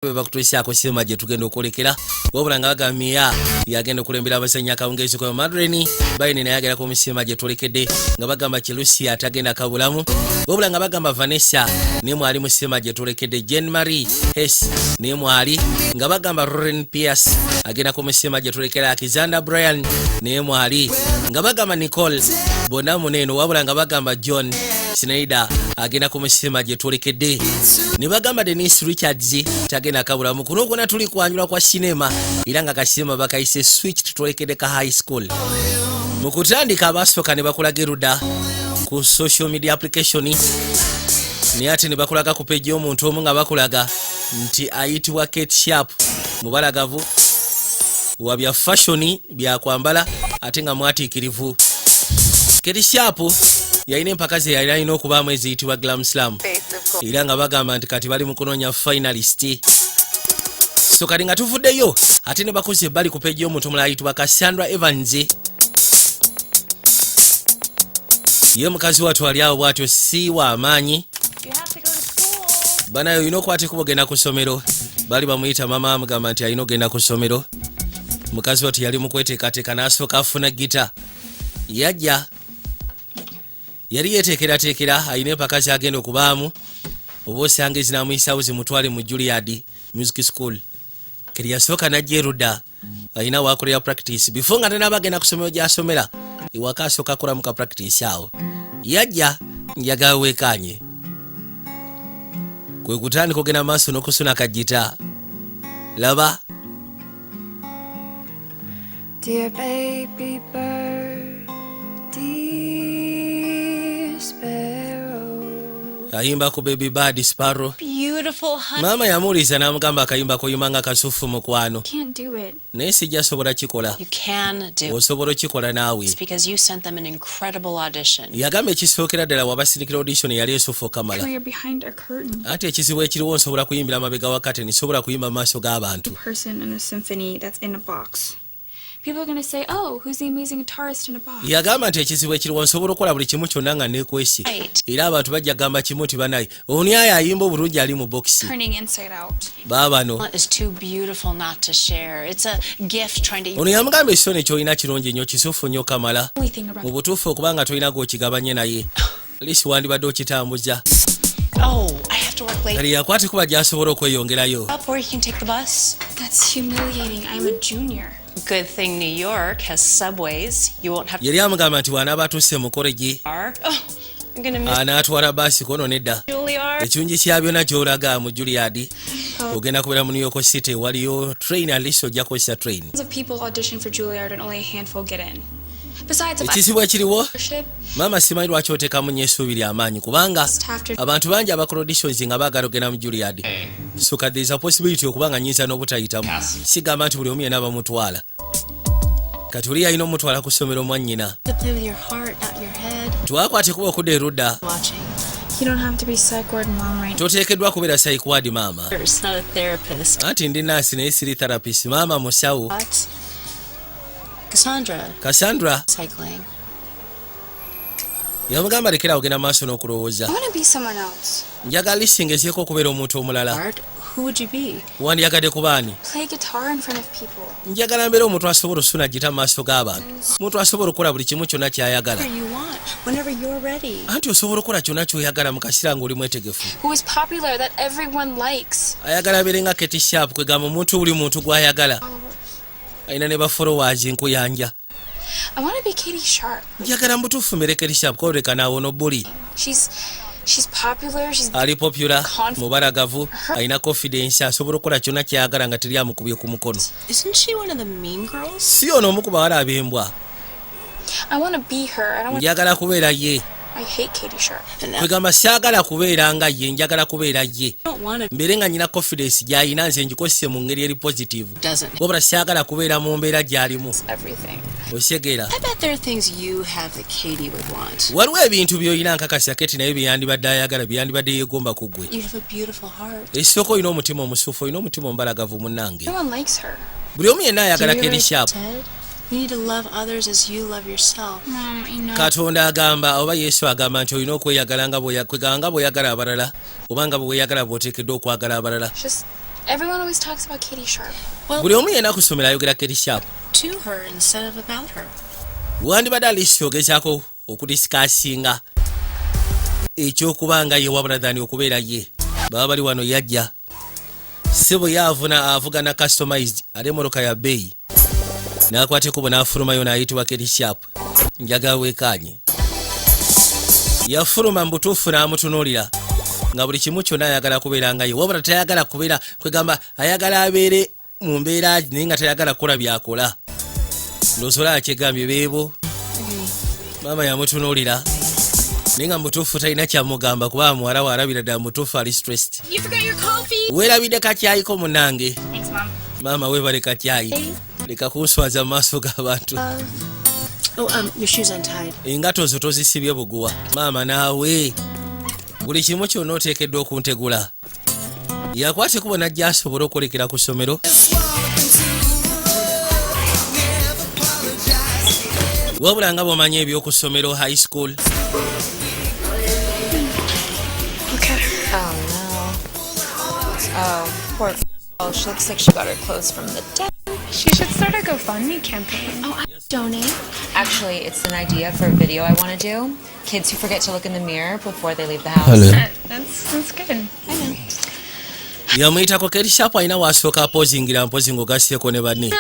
Bwe bakutuusaako sinema gye tugenda okwolekera, wabula nga bagamba yagenda okulembera abazannyi akawungeezi kwa Madeleine Bayne, naye agenda ku sinema gye twolekedde, nga bagamba Kilusia atagenda kabulamu, wabula nga bagamba Vanessa naye mwali mu sinema gye twolekedde, Jane Marie Hess naye mwali, nga bagamba Roren Pierce agenda ku sinema gye twolekera, Alexander Bryan naye mwali, nga bagamba Nicole bonna muneeno, wabula nga bagamba John Snyder agenda ku musima gye twolekedde, ne bagamba Denis Richards tagenda kabulamu. Kuno kwona tuli kwanjula kwa sinema, era nga kasinema bakayise Switch. Tutwolekedde ka high school. Mu kutandika abasooka ne bakulaga erudda ku social media application, naye ate ne bakulaga ku page y'omuntu omu nga bakulaga nti ayitibwa Kate Sharp, mubalagavu wa bya fashion, byakwambala, ate nga mwatiikirivu. Kate Sharp yalina empaka ze yali alina okubaamu eziyitibwa Glam Slam, era nga bagamba nti kati bali mu kunoonya finalist. So kati nga tuvuddeyo ate ne bakoze ebbali ku page y'omuntu omulala ayitibwa Cassandra Evans. Ye mukazi wattu ali awo bw'atyo si wa maanyi. Banayo olina okwata ekubo genda ku ssomero. Baali bamuyita mama, amugamba nti alina ogenda ku ssomero. Mukazi wattu yali mu kweteekateeka, n'asooka afuna gita, yajja yali yeteekerateekera, alina empaka kyagenda okubaamu oba osanga ezinamuyisawo zimutwale mu Juilliard Music School. Keri yasooka najja erudda, alina wakolera practice before nga tanaba agenda ku ssomero gyasomera. Ewaka asooka akolamu ka practice awo. Yajja njagala weekanye, kwe kutandika ogenda maaso n'okusuna kagita. Laba. Dear baby bird, dear sparrow. Ayimba ku baby bird, sparrow. Beautiful, honey. Maama yamuwuliza n'amugamba akayimba koyimba nga kasufu, mukwano. Can't do it. Naye sijja sobola kikola. You can do Osobola okikola naawe. it because you sent them an incredible audition. Yagamba ekisookera ddala wabasindikira audition yali esufu okamala. You're behind a curtain. Anti ekizibu ekiriwo, nsobola kuyimbira mabega wa curtain, sobola kuyimba mu maaso g'abantu. Person in a symphony that's in a box. People are gonna say, "Oh, who's the amazing guitarist in a box?" Yagamba nti ekizibu ekiriwo, nsobola okukola buli kimu kyonna nga neekwesi, Right. era abantu bajja gamba kimu nti banaye oni ayo ayimba obulungi ali mu bokisi. Turning inside out. Baabano. Is too beautiful not to share. It's a gift trying to Ono yamugamba ekitone kyolina kirungi nnyo, kisufu nnyo kamala. Only thing about Mu butuufu okuba nga tolina gwokigabanye naye lisi wandibadde okitambuza. Oh, I have to work late. Kali yakwata kuba gyasobola okweyongerayo. Up or you can take the bus. That's humiliating. I'm a junior. Good thing New York has subways. You won't have Yali amugamba nti bw'anaaba atuuse mu college car. Oh, I'm gonna miss anaatwala baasi kono nedda. Juilliard. Ekirungi kya byonna, gy'olaga mu Juilliard ogenda kubeera mu New York City, waliyo train, at least ojja kukozesa train. Thousands of people audition for Juilliard and only a handful get in. Besides, if I Ekizibu ekiriwo, scholarship, maama, simanyi lwaki oteekamu nnyo essuubi ly'amaanyi, kubanga abantu bangi abakola auditions nga baagala ogenda mu Juilliard, so kati there is a possibility okuba nga nyinza n'obutayitamu. Sigamba nti buli omu yenna bamutwala. Kati oli yalina omutwala ku ssomero mwannyina. To play with your heart, not your head. Twakwate kuba okudda erudda. Watching. You don't have to be psych ward mom right Toteekeddwa kubeera psych ward, maama. Nurse, not a therapist. Anti ndi naasi naye siri therapist, maama musawo. What? Cassandra, Cassandra. cycling. Yamugamba lekera ogenda maaso n'okulowooza. I want to be someone else. Njagala lisingezeeko okubeera omuntu omulala. Art, who would you be? Wandyagadde kubaani? Play guitar in front of people. Njagala mbeera omuntu asobola osuna gita mu maaso g'abantu, omuntu asobola okukola buli kimu kyonna kyayagala. Whatever you want, whenever you're ready. Anti osobola okukola kyonna ky'oyagala mu kaseera ng'oli mwetegefu. Who is popular that everyone likes. Ayagala abeere nga Kate Sharp, kwegamba omuntu buli muntu gw'ayagala, alina ne ba followers nkuyanja. I want to be Katie Sharp. Njagala mu butuufu mbeere Kate Sharp, koleka naawo nobbuli. She's popular. She's Ali popular, mubalagavu, alina confidence, asobola okukola kyonna kyayagala nga teri amukubye ku mukono. Isn't she one of the mean girls? Si ono omu ku bawala ab'embwa? I want to be her. I don't want. Njagala kubeera ye. I hate Katie Sharp. And I Kwegamba saagala kubeera nga ye, njagala kubeera ye. don't want to. Mbeere nga nyina confidence gy'alina, nze ngikozese mu ngeri eri positive. Doesn't. Wabula saagala kubeera mu mbeera gy'alimu. Everything. Osegeera? I bet there are things you have that Katie would want. Waliwo ebintu by'olina nkakasa Kate naye byeyandibadde ayagala, byeyandibadde yeegomba ku ggwe. You have a beautiful heart. Ekisooka olina omutima omusuufu, olina omutima omubalagavu, munnange. No one likes her. Buli omu yenna ayagala Do you Kate realize Sharp. Ted? You need to love others as you love yourself. Mom, I know. Katonda agamba oba Yesu agamba nti olina okweyagala nga bw'oya- kwegamba nga bw'oyagala abalala, oba nga bwe weeyagala bw'oteekeddwa okwagala abalala. It's just Everyone always talks about Katie Sharp. Buli omu yenna ku ssomero ayogera Katie Sharp. To her instead of about her. Wandibadde at least ogezaako okudiscussinga ekyokuba nga ye wabula than okubeera ye. Baba bali wano, yajja sebo yaavuna avuga na customized ate emmotoka ya bbeeyi, n'akwata ekkubo n'afulumayo n'ayitibwa Katie Sharp. Njagala weekaanye. Yafuluma mu butuufu n'amutunuulira nga buli kimu kyonna ayagala kubeera nga ye, wabula tayagala kubeera, kwegamba ayagala abeere mu mbeera naye nga tayagala kukola byakola. Ndowooza akyegambye beebo. Maama yamutunuulira naye nga mubutuufu talina kyamugamba kuba muwala we alabira ddala mutuufu ali stressed. You forgot your coffee. Weerabidde kakyayiko munange. Thanks, Mom. Maama weebale kakyayi, leka kunswaza mu maaso g'abantu. Oh, your shoe's untied. Engato zo tozisibye buguwa. Maama naawe buli kimu kyonna oteekeddwa okuntegula. Yakwata ekubo najja asobole okwolekera ku ssomero, wabula nga bw'omanyi eby'oku ssomero, high school. Look at her. Oh no. Oh, poor girl. She looks like she got her clothes from the dead. She should start a GoFundMe campaign. Oh, I donate. Actually, it's an idea for a video I want to do. Kids who forget to look in the mirror before they leave the house. Hello. That's good. I know. Yamuyitako Katie Sharp. Alina wasooka apozingira mpozi ng'ogasseko ne banne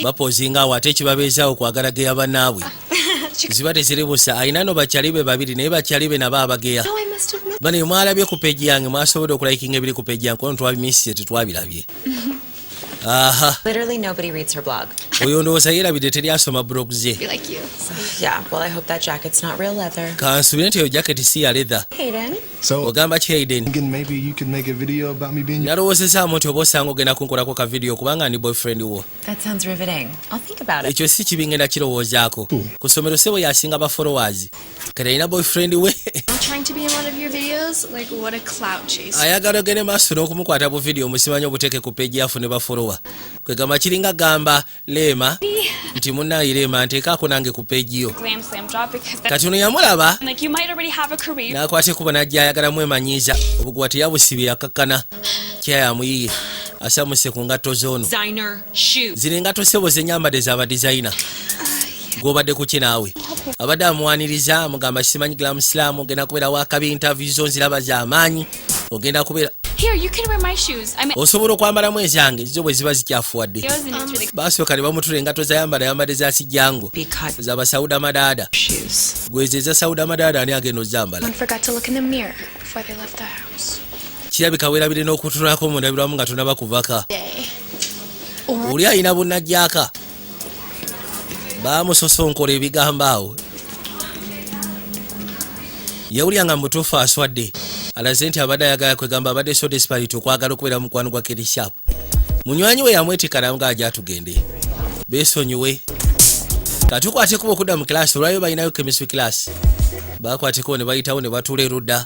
bapozinga awo, ate ekibabeezaawo kwagala geya bannaabwe ziba teziri busa. Alina no bakyali be babiri, naye bakyali be nabo abageya. Oh, I must have missed. Bano mwalabye ku page yange, mwasobodde okulikinga ebiri ku page yange, kono twabimisize, tetwabirabye. Aha. Literally nobody reads her blog. Oyo ndowooza yeerabidde teri asoma blog ze. Be like you. Yeah, well, I hope that jacket's not real leather. Kansubire nti eyo jaketi si ya leather. Hayden. So, Ogamba ki, Hayden? thinking maybe you could make a video about me being your Nalowoozezaamu nti oba osanga ogenda kunkolako ka video kubanga ndi boyfriend wo. That sounds riveting. I'll think about it. Ekyo si kibi, ngenda kirowoozaako. Ku ssomero sebo yasinga ba followers, kati alina boyfriend we. I'm trying to be in one of your videos. Like, what a clout chase. Ayagala ogende maaso n'okumukwata bu video musimanyi obuteeke ku page afune ba follower. Kwegamba kiringa gamba Leema nti munaayi Leema nteekaako nange ku page yo. Glam slam job because that's Kati ono yamulaba like you might already have a career. N'akwata ekkubo n'ajja ayagala mwemanyiiza. Obuguwa teyabusibye, yakakkana kyayamuyiye asamuse ku ngatto z'ono. Designer shoes. Zino engatto sebo zenyambadde zaba designer. Gwobadde kuki naawe? Abadde amuwaniriza, amugamba simanyi glam slam ogenda kubeera wakabi, interview zo nziraba z'amaanyi, ogenda kubeera. Here, you can wear my shoes. I'm Osobola okwambalamu ezange zizo bwe ziba zikyafuwadde. videos and it's really Basooka ne bamutula engatto zayambala, yambadde za kijjango Be cut zabasawuda madaada. shoes. Gweze eza sawuda madaada ani agenda ozambala? Someone forgot to look in the mirror before they left the house. Kirabika weerabire n'okutulako mu ndabirwamu nga tonaba kuvaka. Day. Oli alina bunnajjaka bamusosonkola ebigambo awo, yawulya nga mutuufu aswadde, alaze nti abadde ayagala, kwegamba abadde so desperate okwagala okubeera mukwano gwa Katie Sharp. Munywanyi we yamwetikka namugaa ajja tugende beesonyiwe. Katukwatekuba okudda mu class, olwayo balinayo chemistry class. Bakwateko ne bayitawo ne batuula erudda,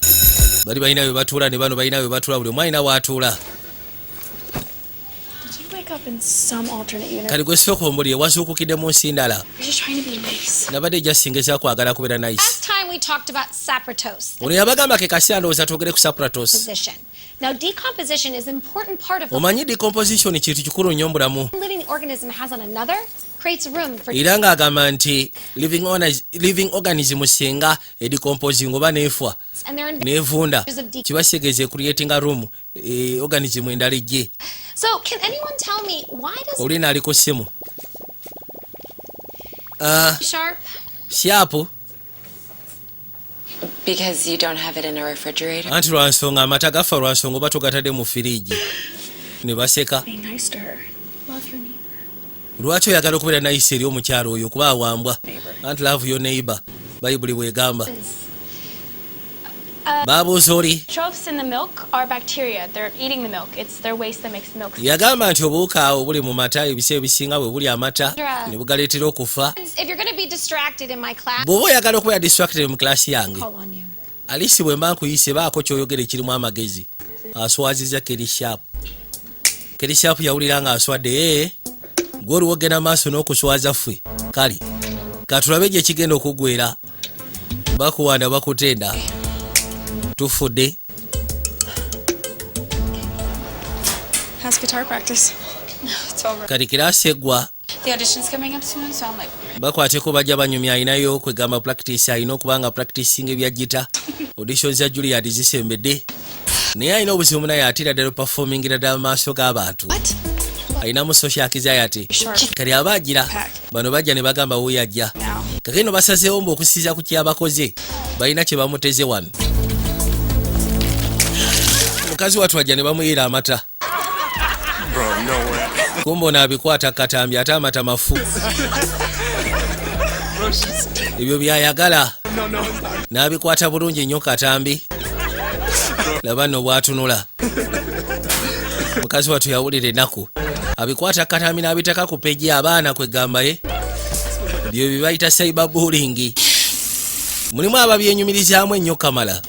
bali balina we batuula ne bano balina we batuula, buli omu alina waatuula. Did you wake up in some alternate universe? Kati gwe sooka ombulire, wazuukukidde mu nsi ndala? We're just trying to be nice. Nabadde jasinga kwagala kubeera nice. Last time we talked about saprotose Ono yabagamba ke kaseera ndowooza twogere ku sapratos. position. Now, decomposition is an important part of the Omanyi decomposition kintu kikulu nnyo mu bulamu. Living organism has on another creates room for Era ng'agamba nti living organism singa edecomposing oba neefwa and they're in nevunda, kiba kitegeeza creating a room organism endala ejje. So, can anyone tell me why does Oli naali ku ssimu. Ah, sharp Sharp. Because you don't have it in a refrigerator. Anti lwansonga amata gafa lwansonga oba togatadde mu firiigi. Ne baseka. Be nice to her. Love your neighbor. Lwaki oyagala okubeera nice eri omukyalo oyo kuba awambwa? Anti love your neighbor, Bayibuli bwegamba. Babuuza oli. Troughs in the milk are bacteria. They're eating the milk. It's their waste that makes the milk. Yagamba nti obuwuka obuli mu mata ebiseera ebisinga bwe buli amata ne bugaleetera okufa. If you're going to be distracted in my class, Bw'oba oyagala okubeera distracted mu class yange, call on you. At least bwe mba nkuyise baako kyoyogera ekirimu amagezi. Aswaziza Katie Sharp. Katie Sharp yawulira nga aswadde. Ee gwe oliwo ogenda maaso n'okuswaza ffe. Kale katulabe gye kigenda okuggwera, bakuwanda bakutenda, tufudde. How's How's guitar practice? It's over. Kati kiraasi eggwa. The audition's coming up soon, so I'm like, Bakwateko bajja banyumya. Alinayo kwegamba practice, alina okuba nga practicing ebya gita. Audition za Juilliard zisembedde, naye alina obuzibu, naye atira ddala performingira ddala mu maaso g'abantu. What? Alinamu social anxiety. Kati aba agira bano bajja ne bagamba wuuyo ajja. Now. Kakeno basazeewo mbu okusinziira ku kyabakoze balina kye bamuteze wano. Mukazi wattu ajja ne bamuyiira amata. Bro, no way. Kumba ono abikwata katambi, ate amata mafu, ebyo byayagala n'abikwata bulungi nnyo katambi. Laba nno bwatunula. Mukazi wattu yawulira ennaku, abikwata katambi n'abitaka ku page. Abaana kwegamba ye byo bye bayita cyber bullying, mulimu ababyenyumirizaamu ennyo kamala.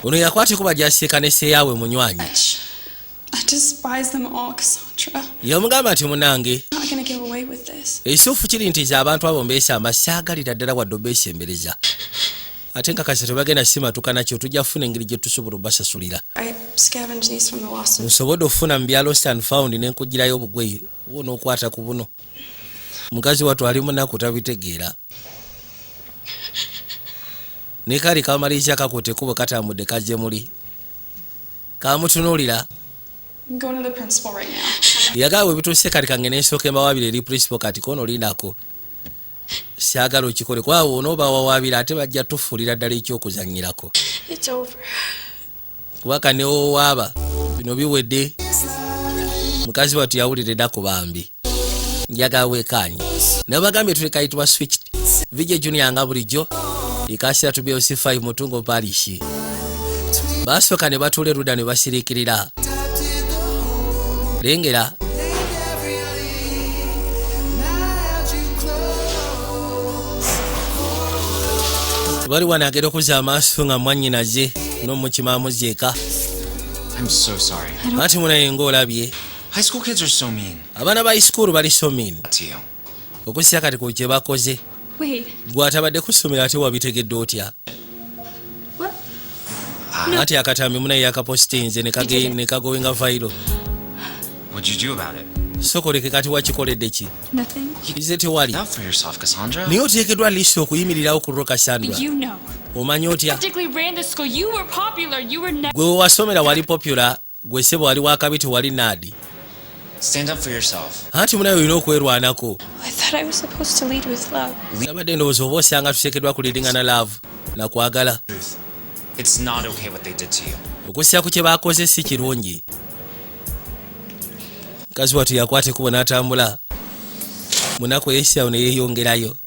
Ono yakwata ekuba gyasiika ne seeyaabwe munywanyi. I despise them all, Cassandra. Yamugamba nti munange, I'm not gonna get away with this. Ekituufu kiri nti ze abantu abo mbeesamba, saagalira ddala wadde obeesembereza, ate nkakasa tebagenda simatuka nakyo. Tujja kufuna engeri gye tusobola obasasulira. I scavenged these from the lost and Nsobodde okufuna mu bya lost and found nenkugirayo obugweyi bunookwata ku buno. Mukazi wattu ali munaku, tabitegeera, ne kali kamaliriza kakutte ekkubo, katambudde kazze muli kamutunuulira. I'm going to the principal right now. Yagala bwe bituuse kati kange nensooka embawabira eri principal. Kati kono olindako, saagala okikole kubanga onooba wawaabira ate bajja tufuulira ddala ekyokuzannyirako. It's over. Kubaka newowaaba bino biwedde. Mukazi wattu yawulira ennaku bambi. Njagala weekaanye nabagambye tuli kayitibwa Switched, VJ Junior nga bulijjo ekasira tublc 5 mutungo parish. Basooka ne batuula erudda ne basiriikirira. Lengera bali wano, agenda okuzza amaaso nga mwannyinaze n'omukima amuzza eka. I'm so sorry. Anti munaye ng'olabye. High school kids are so mean Abaana ba school bali so mean to you. Okussa kati ku kye bakoze. Wait, Gwe atabadde ku ssomero ate wabitegedde otya? What? Anti akatambi munaye yakapositinze ne kagoinga viral. What'd you do about it? Sokoleke kati wakikoledde ki? Nothing. Ize tewali. Up for yourself, Cassandra. Naye oteekeddwa at least okuyimirirawo ku lwo, Cassandra. You know. Omanyi otya? Practically ran the school. You were popular. You were never. Gwe wewasomera wali popular, gwe sebo wali wakabi, tewali naadi. Stand up for yourself. Anti munaye olina okwerwanako. I thought I was supposed to lead with love. Nabadde ndowooza oba osanga tuteekeddwa kuleadinga na love nakwagala. Truth. It's not okay what they did to you. Okussa ku kye bakoze si kirungi. Mukazi wattu yakwata ekkubo n'atambula munaku eyesirawo ne yeeyongerayo.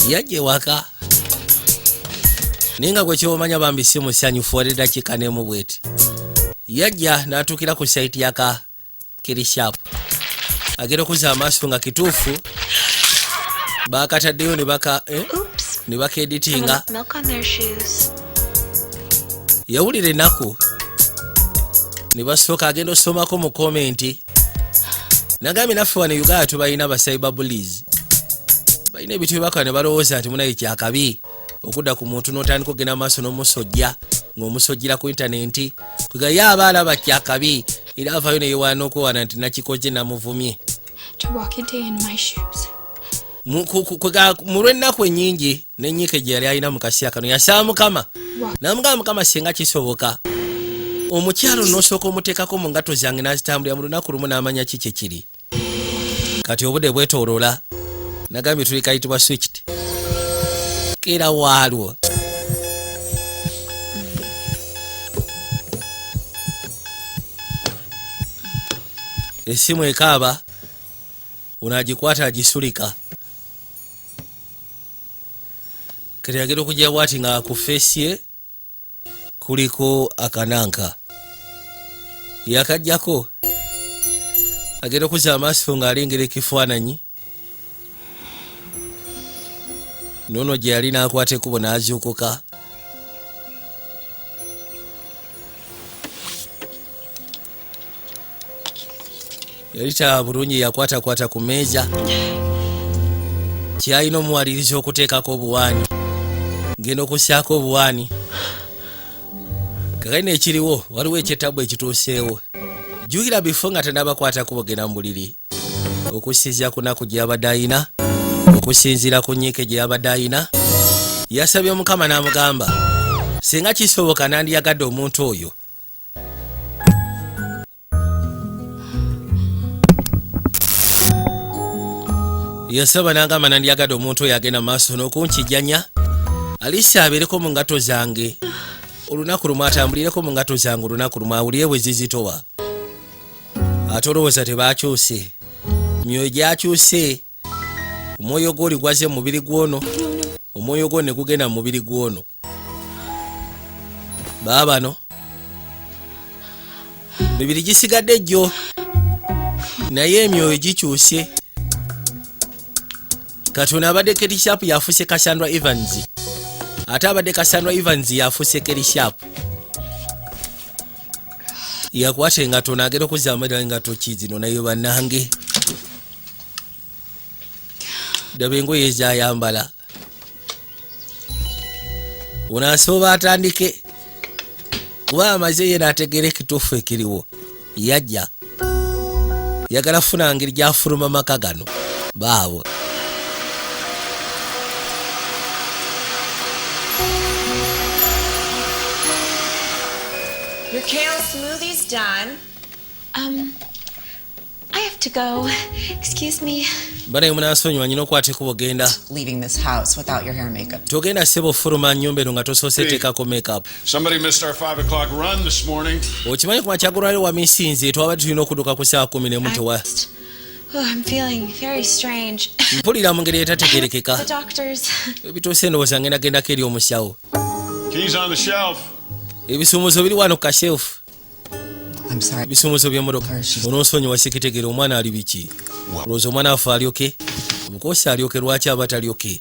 Yajja ewaka naye nga gwe kyomanya bambi si musanyufu wadde dakiika n'emu bweti. Yajja n'atuukira ku site yaka kirishapu, agenda okuzza amaaso nga kituufu bakataddeyo ne baka Oops. ne bakeeditinga. Someone milk on their shoes. Yawulira ennaku ne basooka agenda osomako mu comment. Nagambye naffe wano e Uganda tubalina ba cyber bullies, balina ebintu byebakola ne balowooza nti munaye kyakabi okudda ku muntu n'otandika ogenda maaso n'omusojja ng'omusojjera ku intaneti. Kwega ye aba alaba kyakabi era avayo neyewaana okwewaana nti nakikoze namuvumye. To walk a day in my shoes. Kwega mu lw'ennaku ennyingi n'ennyiike gye yali alina mu kaseera kano, yasaba Mukama namugamba, "Mukama, singa kisoboka omukyalo n'osooka omuteekako mu ngato zange n'azitambulira mu lunaku lumu n'amanya ki kye kiri." Kati obudde bwetooloola. Nagambye tuli kayitibwa Switched, keera waalwo. Essimu ekaaba, ono agikwata agisulika. Kati agenda okujja bwati nga ku face ye kuliko akananka yakajjako. Agenda okuzza amaaso ng'alengera ekifaananyi noono gye yali n'akwata ekkubo n'azuukuka. Yali taba bulungi, yakwatakwata ku mmeeza kyalina omuwaliriza okuteekako obuwaani. Ngenda okussaako obuwaani, Kakalina ekiriwo, waliwo ekyetabu ekituuseewo. Jjukira bifo nga tannabakwatako bogenda mu buliri, okusinziira ku nnaku gye yabadde ayina, okusinziira ku nyiike gye yabadde ayina, yasabye Omukama n'amugamba singa kisoboka nandiyagadde omuntu oyo. Yasaba n'agamba nandyagadde omuntu oyo agenda maaso n'okunkijjanya, alisi abeereko mu ngato zange olunaku lumu, atambulireko mu ngato zange olunaku lumu, awulire bwe zizitowa. Ate olowooza tebakyuse? Myoyo gyakyuse, omwoyo gwoli gwaze mu mubiri gwono, omwoyo gwo ne gugenda mu mubiri gwono. Baabano mibiri gisigadde jjo, naye emyoyo gikyuse. Katonda, abadde Kelly Sharp yafuuse Cassandra Evans, ate abadde Cassandra Evans yafuuse Kelly Sharp. Yakwata engato n'agenda okuzzaamu ddala engato ki zino? Naye bannange, daba engoye ezayambala. Ono asooba atandike kuba amaze ye n'ategeera ekituufu ekiriwo. Yajja yagala funa ngeri gyafuluma maka gano baabo. Your kale smoothie's done. I have to go. Excuse me. Banaye munansonyiwa, nyina okwata ekubo genda. Leaving this house without your hair and makeup. Togenda ssebo, fuluma nyumba eno nga tosoose teekako makeup. Somebody missed our 5 o'clock run this morning. Okimanyi ku makya golwaliro wamisinze, twabadde tulina okudduka ku ssaawa 11, tewa. Oh, I'm feeling very strange. Mpulira mu ngeri etategerekeka. The doctors. Ebituuse ndowooza ngenda gendako eri omusawo. Keys on the shelf. Ebisumuzo biri wano ku kashelf. I'm sorry. Ebisumuzo by'emmotoka. Onoonsonyiwa, sikitegeera omwana ali biki. Olowooza omwana waffe alyoke omukosi alyoke? Lwaki aba talyoke?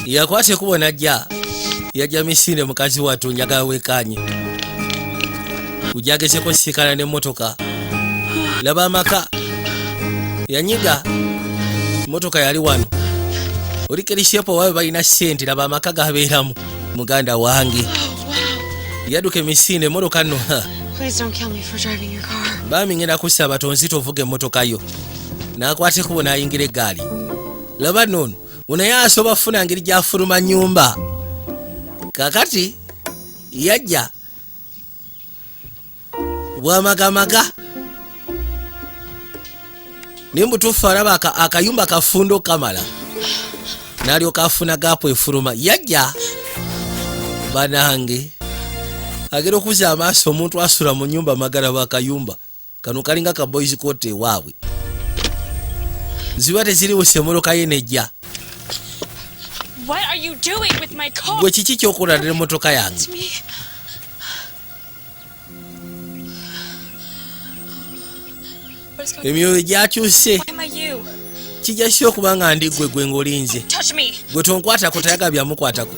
Yakwata ekubo najja, yajja misinde. Mukazi wattu njagala wekanye kujagezeko sisikana n'emmotoka. Laba amaka, yanyiga emmotoka yali wano. Oli Kelly Sharp waawe balina ssente. Laba amaka gabeeramu muganda wange. Yadduka emisinde emmotoka nno, ha. Please don't kill me for driving your car. Baami, ngenda kusaba tonzita ovuga emmotoka yo. N'akwata ekkubo n'ayingira eggaali. Laba nno ono, ono ye asoba funa ngeri gy'afuluma nnyumba. Kakati yajja bwamagamaga, naye mubutuufu alaba akayumba kafundo kamala, n'alyoka afuna gap efuluma. Yajja banange, agenda okuzza amaaso, omuntu asula mu nyumba magala bakayumba kano kalinga ka boys quarter ewaabwe, ziba teziriwusa emmotoka ye nejja. What are you doing with my car? Gwe kiki kyokola n'emmotoka yange? Me. What is going Emyoyo gyakyuse. Why am I you? Kijja ki okuba nga ndi gwe, gwe ng'olinze? Touch me. Gwe tonkwatako, tayagala byamukwatako.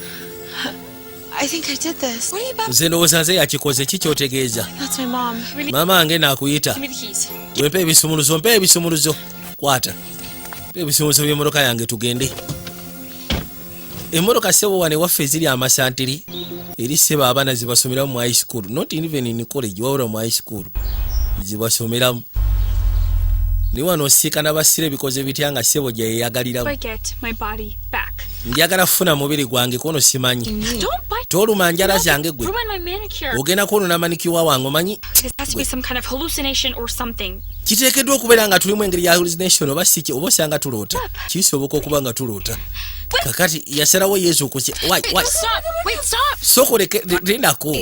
I think I did this. What are you about? Nze ndowooza nze yakikoze. Ki kyotegeeza? That's my mom. Really? Maama wange naakuyita. Give me the keys. Wempa ebisumuluzo, mpa ebisumuluzo, kwata, mpa ebisumuluzo by'emmotoka yange tugende. Emmotoka sebo wano ewaffe ziri amasantiri eri sebo abaana zibasomeramu mu high school, not even in college, wabula mu high school zibasomeramu. Naye wano osiikana basira ebikoze bitya nga sebo gyeyeyagaliramu. I get my body back. Njagala kufuna mubiri gwange kono simanyi. Don't bite. Toluma njala zange gwe. Ruin my manicure. Ogenda kwonona manicure wange, omanyi. This has to be some kind of hallucination or something. Kiteekeddwa okubeera nga tulimu engeri ya hallucination oba siki, oba osanga tuloota. Kisoboka okuba nga tuloota. Kakati yasalawo yezuukuse. Wai, wai. Stop! Wait, stop! Sokoleke, lindako.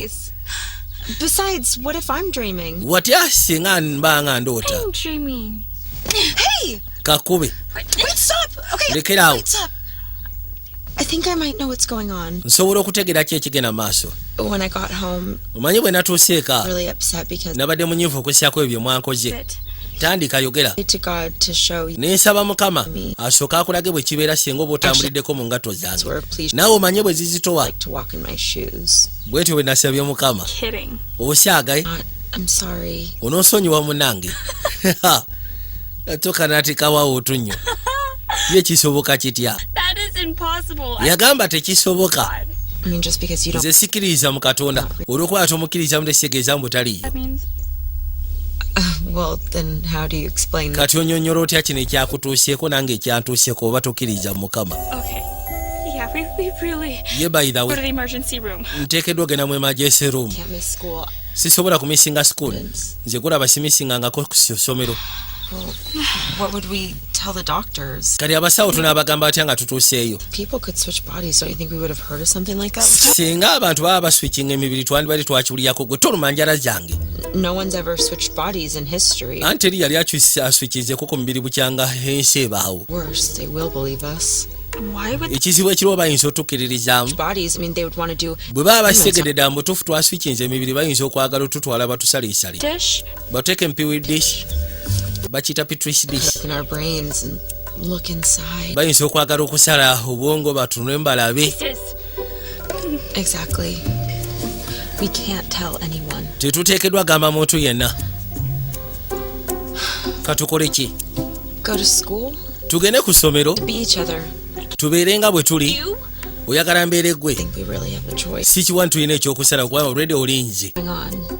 Besides, what if I'm dreaming? Watya singa mba nga ndoota? I'm dreaming. Hey! Kakube. Wait, stop! Okay. Lekera awo. Wait, stop. I think I might know what's going on. Nsobola okutegeera ki ekigenda maaso. When I got home, Omanyi bwe natuuse eka, really upset because nabadde munyiivu okusyako ebyo mwankoze. It. Tandika, yogera. to God to show you Nensaba Mukama asooke akulage bwe kibeera singa oba otambuliddeko mu ngatto zange, naawe omanye bwe zizitowa. like to walk in my shoes. Bwetyo bwe nasabye Mukama. Kidding. Obusyagaye. Not, I'm sorry. Onoosonyiwa munange, toka natekawawo otunnyo ye kisoboka kitya? That is impossible. Yagamba tekisoboka. I mean, just because you don't. Nze sikkiririza mu Katonda. Olw'okuba tomukkirizamu tekitegeeza mbu taliiyo. That means Well, then how do you explain that? Kati onyonnyola otya kino ekyakutuusyeko nange ekyantuusyeko oba tokkiriza mu Mukama? Okay. Yeah, we really Ye, by the go to way, the emergency room. Nteekeddwa ogenda mu emergency room. Can't miss school. Sisobola kumissinga school. Nze gulaba simissingangako ku ssomero. Well, what would we tell the doctors? Kati abasawo tunaabagamba batya nga tutuuseeyo? People could switch bodies. Don't you think we would have heard of something like that? Singa abantu baba baswitchinga emibiri, twandibadde twakiwulirako. Gwe toluma njala zange. No one's ever switched bodies in history. Anti eri yali aswitchinzeko ku mubiri bukyanga ensi ebaawo. Worse, they will believe us. Why would Ekizibu ekiriwo, bayinza otukkiririzaamu. Bodies. I mean, they would want to do. Bwe baba bakitegedde ddala mutuufu twaswitchinze emibiri, bayinza okwagala otutwala batusaleesale, dish? Bateeke mu petri dish, bakiyita petri dish. Open our brains and look inside. Bayinza okwagala okusala obwongo batunule balabe. This Exactly. We can't tell anyone. Tetuteekeddwa gamba muntu yenna. Katukole ki? Go to school? Tugende ku ssomero? Be each other. Tubeere nga bwe tuli. You? Oyagala mbeere gwe? I think we really have a choice. Si kiwa nti tulina ekyokusala kubanga already olinze. Going on.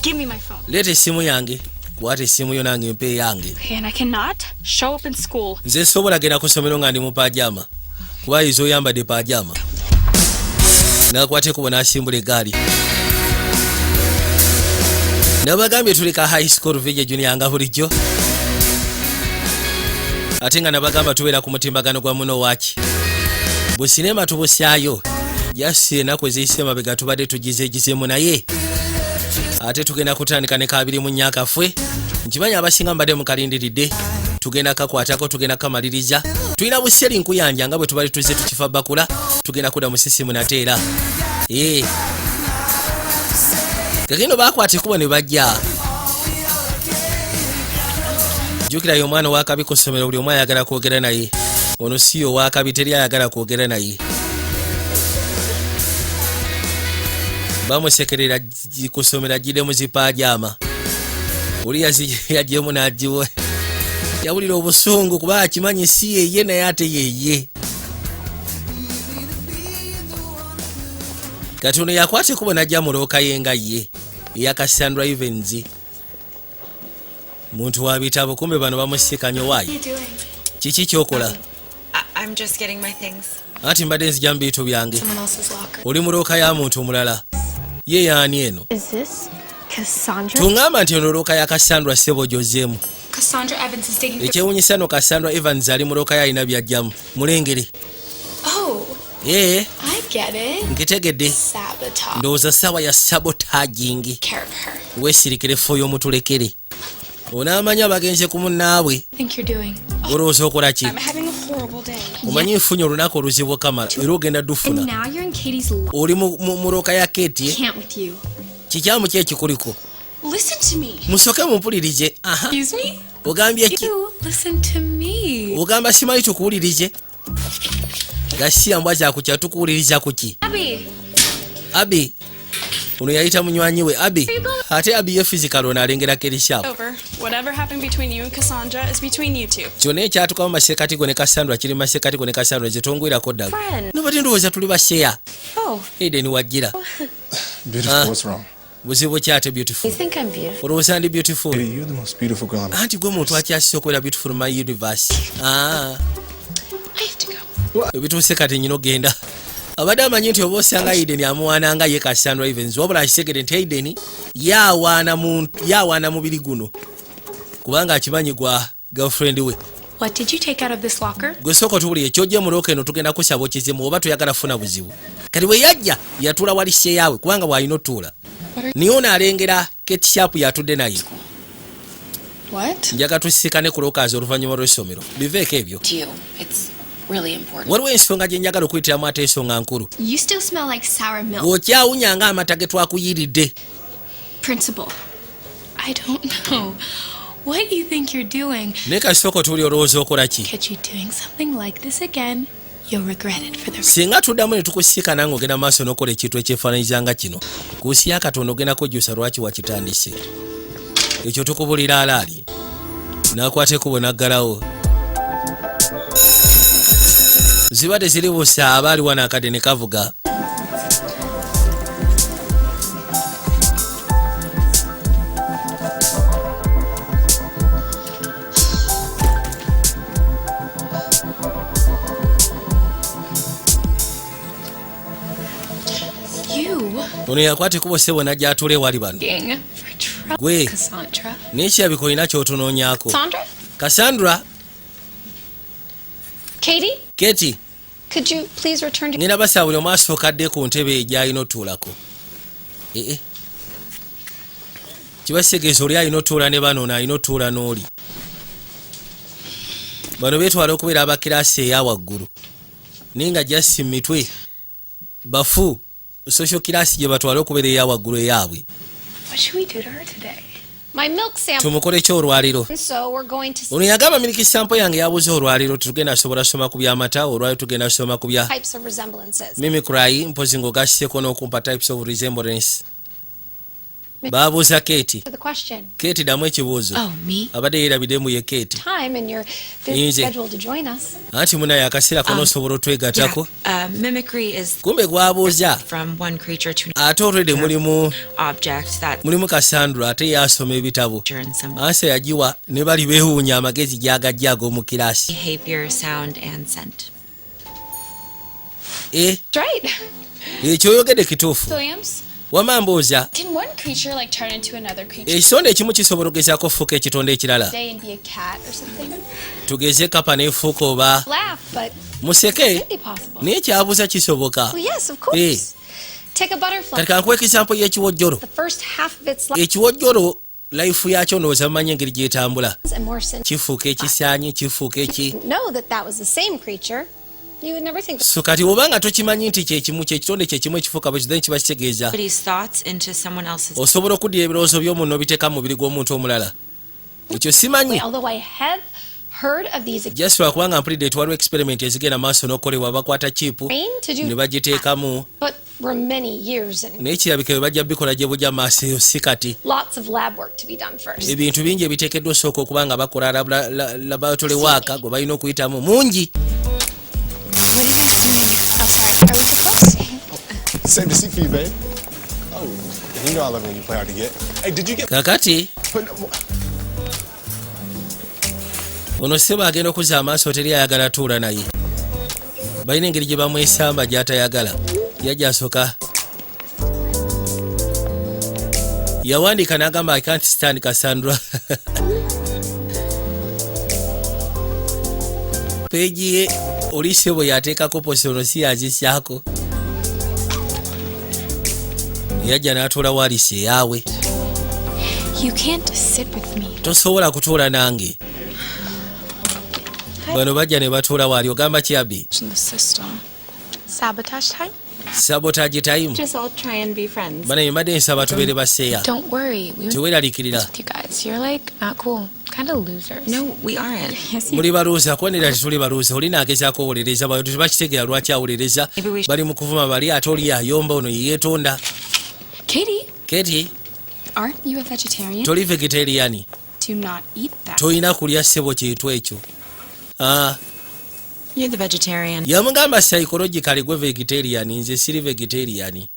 Give me my phone. Leeta essimu yange. Kwata essimu yo nange mpa eyange. Okay, and I cannot show up in school. Nze sobola genda ku ssomero nga ndi mu pajama, kuba yiza oyambadde pajama. Nakwata ekubo n'asimbula eggaali. Nabagambye tuli ka high school Vije Junior nga bulijjo, ate nga nabagamba tubeera ku mutimbagano gwa muno waaki businema tubusyayo jasi. Ennaku eziyise emabega tubadde tugizeegizemu, naye ate tugenda kutandika ne kabiri mu nnyakaffe. Nkimanyi abasinga mbadde mukalindiridde. Tugenda kakwatako, tugenda kamaliriza. Tulina buseri nkuyanja nga bwe tubali tuzze tukifa bakula. Tugenda kudda mu sisimu nate era. Ee, kagendo bakwata ekkubo ne bajja. Jjukirayo omwana owakabi ku ssomero, buli omu ayagala kwogera naye. Ono si owakabi, teri ayagala kwogera naye, bamusekerera ku ssomero ajjidde mu zipajaama. Oli yajjemu n'agiwa, yawulira obusungu kuba akimanyi si yeye, naye ate yeye. Kati ono yakwata ekkubo n'ajja mu locker ye nga ye eya Cassandra Evans, muntu wa bitabo. Kumbe bano bamusikanye waayi. What are you doing? Kiki kyokola? I'm just getting my things. Anti mbadde nzija mu bintu byange. Someone else's locker. Oli mu locker ya muntu omulala. Ye yaani eno? Is this Cassandra? Tuŋŋamba nti eno locker ya Cassandra, ssebo gy'ozzeemu. Cassandra Evans is digging through. Ekyewunyisa no Cassandra Evans ali mu locker ye, alina byajjamu. Mulengere. Oh, Ee. I get it. Nkitegedde. Sabotage. Ndowooza ssaawa ya sabotaging. Care of her. Weesirikire ffe oyo omutulekere. Onaamanya bagenze ku munnaabwe. Think you're doing? Olowooza okola ki? I'm having a horrible day. Omanyi nfunye olunaku oluzibu kamala, era ogenda And dufuna. now you're in Katie's locker. Oli mu locker ya Kate. Can't with you. Kikyamu ki ekikuliko? Listen to me. Musooke mumpulirize. Aha. Excuse me? Ogambye ki? You listen to me. Ogamba simanyi tukuwulirize? Gasiya mbwa zakukya, tukuwuliriza kuki? Abby. Abi ono yayita munywanyi we Abi, ate Abi ye physical ono alengera kerishapu. Over. Whatever happened between you and Cassandra is between you two. Kyonna ekyatukamu masekati go ne Cassandra kiri masekati go ne Cassandra. Zetongwirako ddala. Friend. Nobadde ndowooza tuli baseya. Oh, Eden wajjira. Beautiful, Ah. what's wrong? Buzibu kyate beautiful? You think I'm beautiful? Olowooza ndi beautiful? Lady, you're the most beautiful girl I'm Anti gwe muntu akyasise okubeera beautiful my universe. Ah. I have to go. Ebituuse kati nyina ogenda. Abadde amanyi nti oba osanga Aiden amuwaana nga ye Cassandra Evans, wabula akitegedde nti Aiden yawaana yawaana mubiri guno kubanga akimanyi gwa girlfriend we. What did you take out of this locker? Gwe sooka otubulire ekyojja mu locker eno, tugenda kusaba okizimu oba toyagala funa buzibu. Kati bwe yajja yatuula wali seyaawe kubanga bw'alina otuula, naye ono alengera Kate Sharp yatudde naye. What? Njaga tusisikane ku lockers oluvannyuma lw'essomero, biveeko ebyo. To you. It's really important. Waliwo ensonga gye njagala okuyitiramu, ate ensonga nkulu. You still smell like sour milk. Bw'okyawunya nga amata ge twakuyiridde. Principal. I don't know what you think you're doing. Naye kasooka otuuli olowooza okola ki? Catch you doing something like this again, you'll regret it for the Singa tuddamu ne tukusiikana ng'ogenda maaso n'okola ekintu ekyefaananyiza nga kino, ku nsi ya Katonda ogenda kujjusa lwaki wakitandise ekyo. Tukubulira alaali n'akwata ekkubo n'aggalawo. Ziba teziri busa, aba ali wano akadde ne kavuga. You Ono yakwata ekubo, ssebo, najja atula ewali bano. for trouble, Gwe. Cassandra. Naye kirabika olina kyotunoonyaako. Sandra? Cassandra. Katie, Keti. could you please return to Ngenda basaba buli omu asooka adde ku ntebe gy'alina otuulako. Ee, kiba kitegeeza oli alina otuula ne bano, ono alina otuula n'oli. Bano beetwala okubeera abakiraasi eya waggulu, naye nga just mu mitwe bafu social class gye batwala okubeera eya waggulu eyaabwe. What should we do to her today? My milk sample? Tumukole ki olwaliro? So we're going to Ono yagamba milk sample yange yabuze. Olwaliro tetugenda sobola soma ku byamata, olwaliro tugenda soma ku bya types of resemblances. mimicry, mpozi ng'ogasseko n'okumpa types of resemblance. Babuuza Keeti. To the question. Keeti, ddamu ekibuuzo. Oh, me? Abadde yeerabidde mu ye Keeti. Time and your busy Nze. schedule to join us. Anti munaye akaseera kona osobola otwegattako. Mimicry is Kumbe gwabuuza from one creature to ate olwedde mulimu object that mulimu Cassandra, ate yasoma ebitabo. in some Answer yagiwa ne bali beewuunya amagezi gy'agajja ag'omu kiraasi. behavior, sound, and scent. E. Right. Ekyoyogedde kituufu. Williams, Wama mbuuza. can one creature like turn into another creature Ekitonde ekimu kisobola ogezaako okufuuka ekitonde ekirala? day and be a cat or something? Tugeze kapa neefuuka oba Laugh, but museke. it'd be possible. Naye kyabuuza kisoboka. Well, yes, of course. Eh. Take a butterfly. Kati kankuwa example y'ekiwojjolo. The first half of its life Ekiwojjolo life yakyo ndowooza mumanyi engeri gyetambula. and morphs into. Kifuuka ekisaanyi, kifuuka eki. Know that that was the same creature. You would never think. So kati obanga tokimanyi nti kyekimu, kyekitonde kyekimu ekifuuka bwe then kiba kitegeeza Somebody's thoughts into someone else's osobola okuddira ebirowoozo by'omuntu n'obiteeka mu mubiri gw'omuntu omulala. Ekyo simanyi. Although I have heard of these Just lwakubanga mpulidde nti waliwo experiment ezigenda maaso n'okukolebwa, bakwata chip brain to do ne bagiteekamu. but were many years and Naye kirabika bwe bajja bikola gye bujja maaso eyo, si kati. lots of lab work to be done first. Ebintu bingi ebiteekeddwa osooka okuba nga bakola laboratory work gwe balina okuyitamu mungi. What are you guys doing? Oh, sorry. Are we too close? Save the seat for you, babe. Oh, you know I love it when you play hard to get. Hey, did you get? Kakati But ono ssebo agenda okuzza amaaso, teri ayagala tuula naye. Balina engeri gye bamwesamba gy'atayagala. Yajja asooka yawandiika n'agamba, "I can't stand Cassandra." Page ye oli ssebo yateekako posi, ono si yazisyako. Yajja n'atuula waalisi eyaabwe. You can't sit with me. Tosobola kutuula nange. Bano bajja ne batuula waali. Ogamba kyabi? In the system. Sabotage time? Sabotage time. Just all try and be friends. Bana, mbadde nsaba tubeere baseeya. Don't worry. We were Teweeraliikirira. with you guys. You're like not cool. Kind of losers. No, we aren't. Yes, you Muli baluuza kuwanira, tetuli baluuza. Oli naagezaako owulereza, bayo tebakitegeera lwaki awulereza. Maybe we Bali mu kuvuma bali, ate oli ayomba, ono yeyeetonda. Katie, Keti. aren't you a vegetarian? Toli vegetarian? Do not eat that. Tolina kulya ssebo kintu ekyo. Ah, You're the vegetarian. Yamugamba psychologically gwe vegetarian, nze siri vegetarian,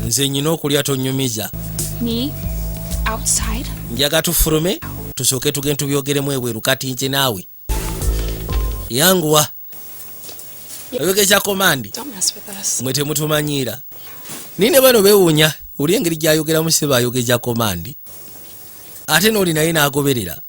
nze nyina okulya, tonyumiza. Me? Outside? Njaga tufulume tusooke tugende tubyogeremu ebweru. Kati nze naawe yanguwa oyogeza command. Don't mess with us. Mwe temutumanyiira. Naye ne bano beewuunya oli engeri gyayogeramu, si baayogeza command, ate n'oli naye n'agoberera.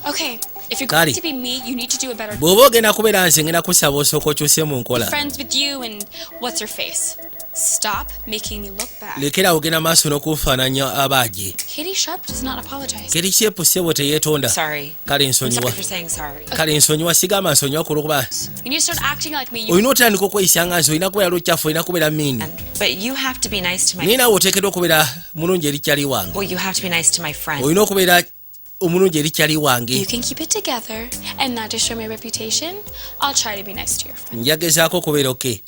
Okay, if you're Kali. going to be me, you need to do a better Bw'oba ogenda kubeera nze, ngenda kusaba osooka okyuse mu nkola. friends with you and what's her face. Stop making me look bad. Lekera ogenda maaso n'okunfaananya abaagi. Katie Sharp does not apologize. Keri kyepu ssebo teyeetonda. Sorry. Kale I'm nsonyiwa. sorry for saying sorry. Kale nsonyiwa, sigamba nsonyiwa kulwokuba You need to start acting like me. You olina otandika okweyisa nga nze, olina kubeera lukyafu, olina kubeera mean. But you have to be nice to my Naye naawe oteekeddwa okubeera mulungi eri kyali wange. Well, you have to be nice to my friend. Olina okubeera omulungi eri kyali wange. You can keep it together and not destroy my reputation. I'll try to be nice to your friend. Njagezaako okubeera okay.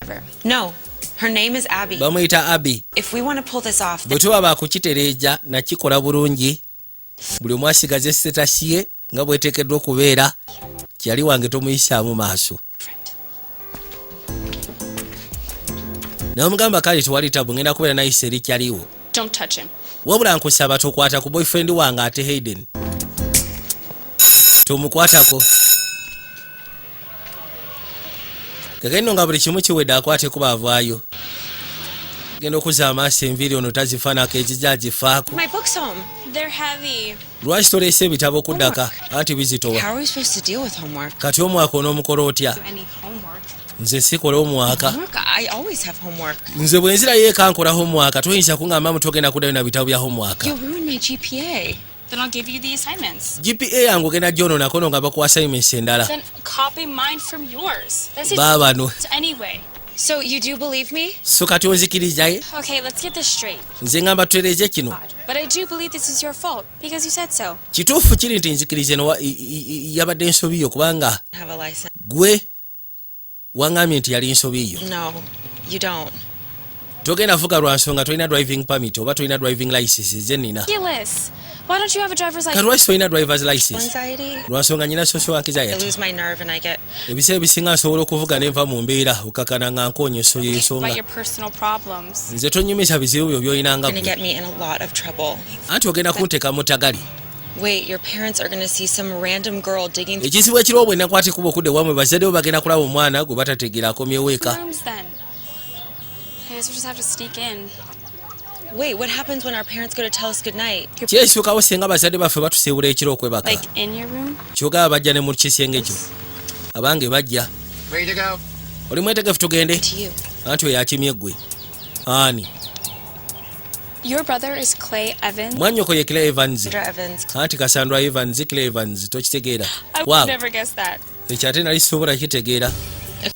No, her name is Abby. Bamuyita Abi. If we want to pull this off, Bwe tuba bakukitereeza nakikola bulungi, buli omu asigaze status ye Nga bweteekeddwa okubeera, kyali wange tomuyisaamu maaso. Namugamba, kale tewali tabu, ngenda kubeera nayisa eri kyaliwo. Don't touch him. Wabula nkusaba tokwata ku boyfriend wange, ate Hayden tomukwatako. Kakati nga buli kimu kiwedde, akwate kuba avaayo, genda okuzza amaaso, enviiri ono tazifaanako, ekijja agifaako. My book's home. They're heavy. Lwaki toleese ebitabo okuddaka? Anti bizitowa. How are we supposed to deal with homework? Kati omwaka onoomukola otya? Any homework? Nze sikola omwaka. Homework? I always have homework. Nze bwe nzirayo eka nkola homework. Toyinza kuŋŋamba mu togenda kuddayo na bitabo bya homework. You'll ruin my GPA. Then I'll give you the assignments. GPA yange ogenda gyonoonako no nga bakuwa assignments endala. Then copy mine from yours. That's it Baabano. anyway. So you do believe me? So kati onzikirizaye? Okay, let's get this straight. Nze ŋŋamba tutereeze kino. But I do believe this is your fault because you said so. Kituufu kiri nti nzikirize no yabadde ensobi yo kubanga Have a license? gwe waŋŋambye nti yali nsobi yo. No, you don't. Togenda vuga lwa nsonga tolina driving permit oba tolina driving license ze nina. Ridiculous. Why don't you have a driver's Kati license? lwaki tolina drivers license? Anxiety? Lwa nsonga nyina social I anxiety. lose my nerve and I get Ebiseera ebisinga nsobola okuvuga nenva mu mbeera okakana nga nkoonya ensoyo About ensonga. your personal problems. Nze tonyumisa bizibu byo by'olinanga gonna gwe. get me in a lot of trouble. Anti ogenda kunteeka mu tagali. Wait, your parents are gonna see some random girl digging Ekizibu ekiriwo, bwe nakwata ekuba okudda ewammwe, bazadde bo bagenda kulaba omwana gwe batategeera akomyewo eka. Rooms then. I guess we just have to sneak in. Wait, what happens when our parents go to tell us goodnight? Kyekisuukawo singa bazadde baffe batusiibula ekiro okwebaka? Like in your room? Kyogaba bajja ne mu kisenge kyo? Abange bajja. Ready to go? Oli mwetegefu tugende? To you. Anti oyo akimye ggwe ani? Your brother is Clay Evans. Mwannyoko ye Clay Evans. Sandra Evans. Anti Cassandra Evans, Clay Evans, tokitegeera? I would Waaw, never guess that. ekyo ate nali sisobola kitegeera.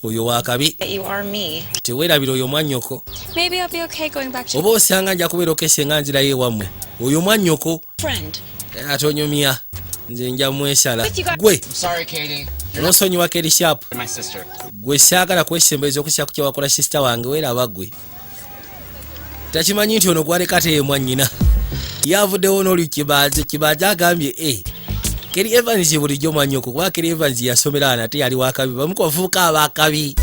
Oyo wakabi. That you are me. Teweerabira oyo mwannyoko. Maybe I'll be okay going back to Oba osanga nja kubeera okese nga nzirayo ewammwe. Oyo mwannyoko. Friend. Ate onyumya, nze nja mwesala gwe. Sorry, Katie. Nosonyiwa Keri Sharp. My sister. Gwe saagala kwesembeza okusya ku kyewakola sister wange. Weeraba gwe, takimanyi nti ono gwaleka teye mwannyina yavuddewo n'oli kibaaze. Kibaaze agambye e Keri Evans bulijjo mwannyoko, kuba Keri Evans yasomera wano ate yali wakabi, bamu kubavubuka abakabi.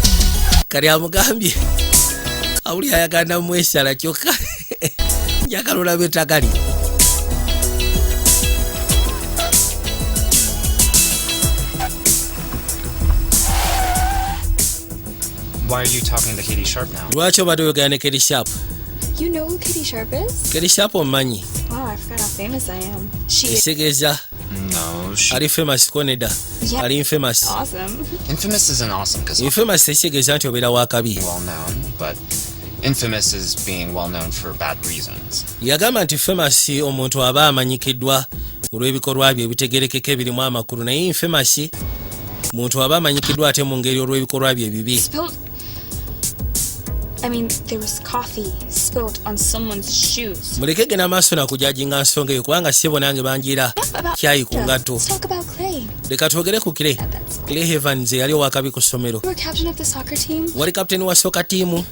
Kali amugambye awuli ayagala mwesala, kyokka njagala olabe etagali. Why are you talking to Katie Sharp now? Lwaki obadde oyogera ne Keri Sharp? You know who Katie Sharp is? Keri Sharp omumanyi? Wow, I forgot how famous I am. She is Ekitegeeza No, she. ali famous koneda. Yeah. Ali infamous. Awesome. Infamous isn't awesome because Infamous tekitegeeza nti obeera wakabi. well known, but infamous is being well known for bad reasons. Yagamba nti famous omuntu aba amanyikiddwa olw'ebikolwa bye ebitegerekeka ebirimu amakulu, naye infamous muntu aba amanyikiddwa ate mu ngeri olw'ebikolwa bye ebibi. Spilled. I mean, there was coffee spilled on someone's shoes. Muleke genda maaso nakujajinga nsonga eyo, kubanga ssebo nange banjira Enough about kyayi ku ngatto. Let's talk about Clay. Leka twogere ku Clay. That's cool. Clay Evans eyali owakabi ku ssomero. You were captain of the soccer team. Wali kapiteni wa soccer team.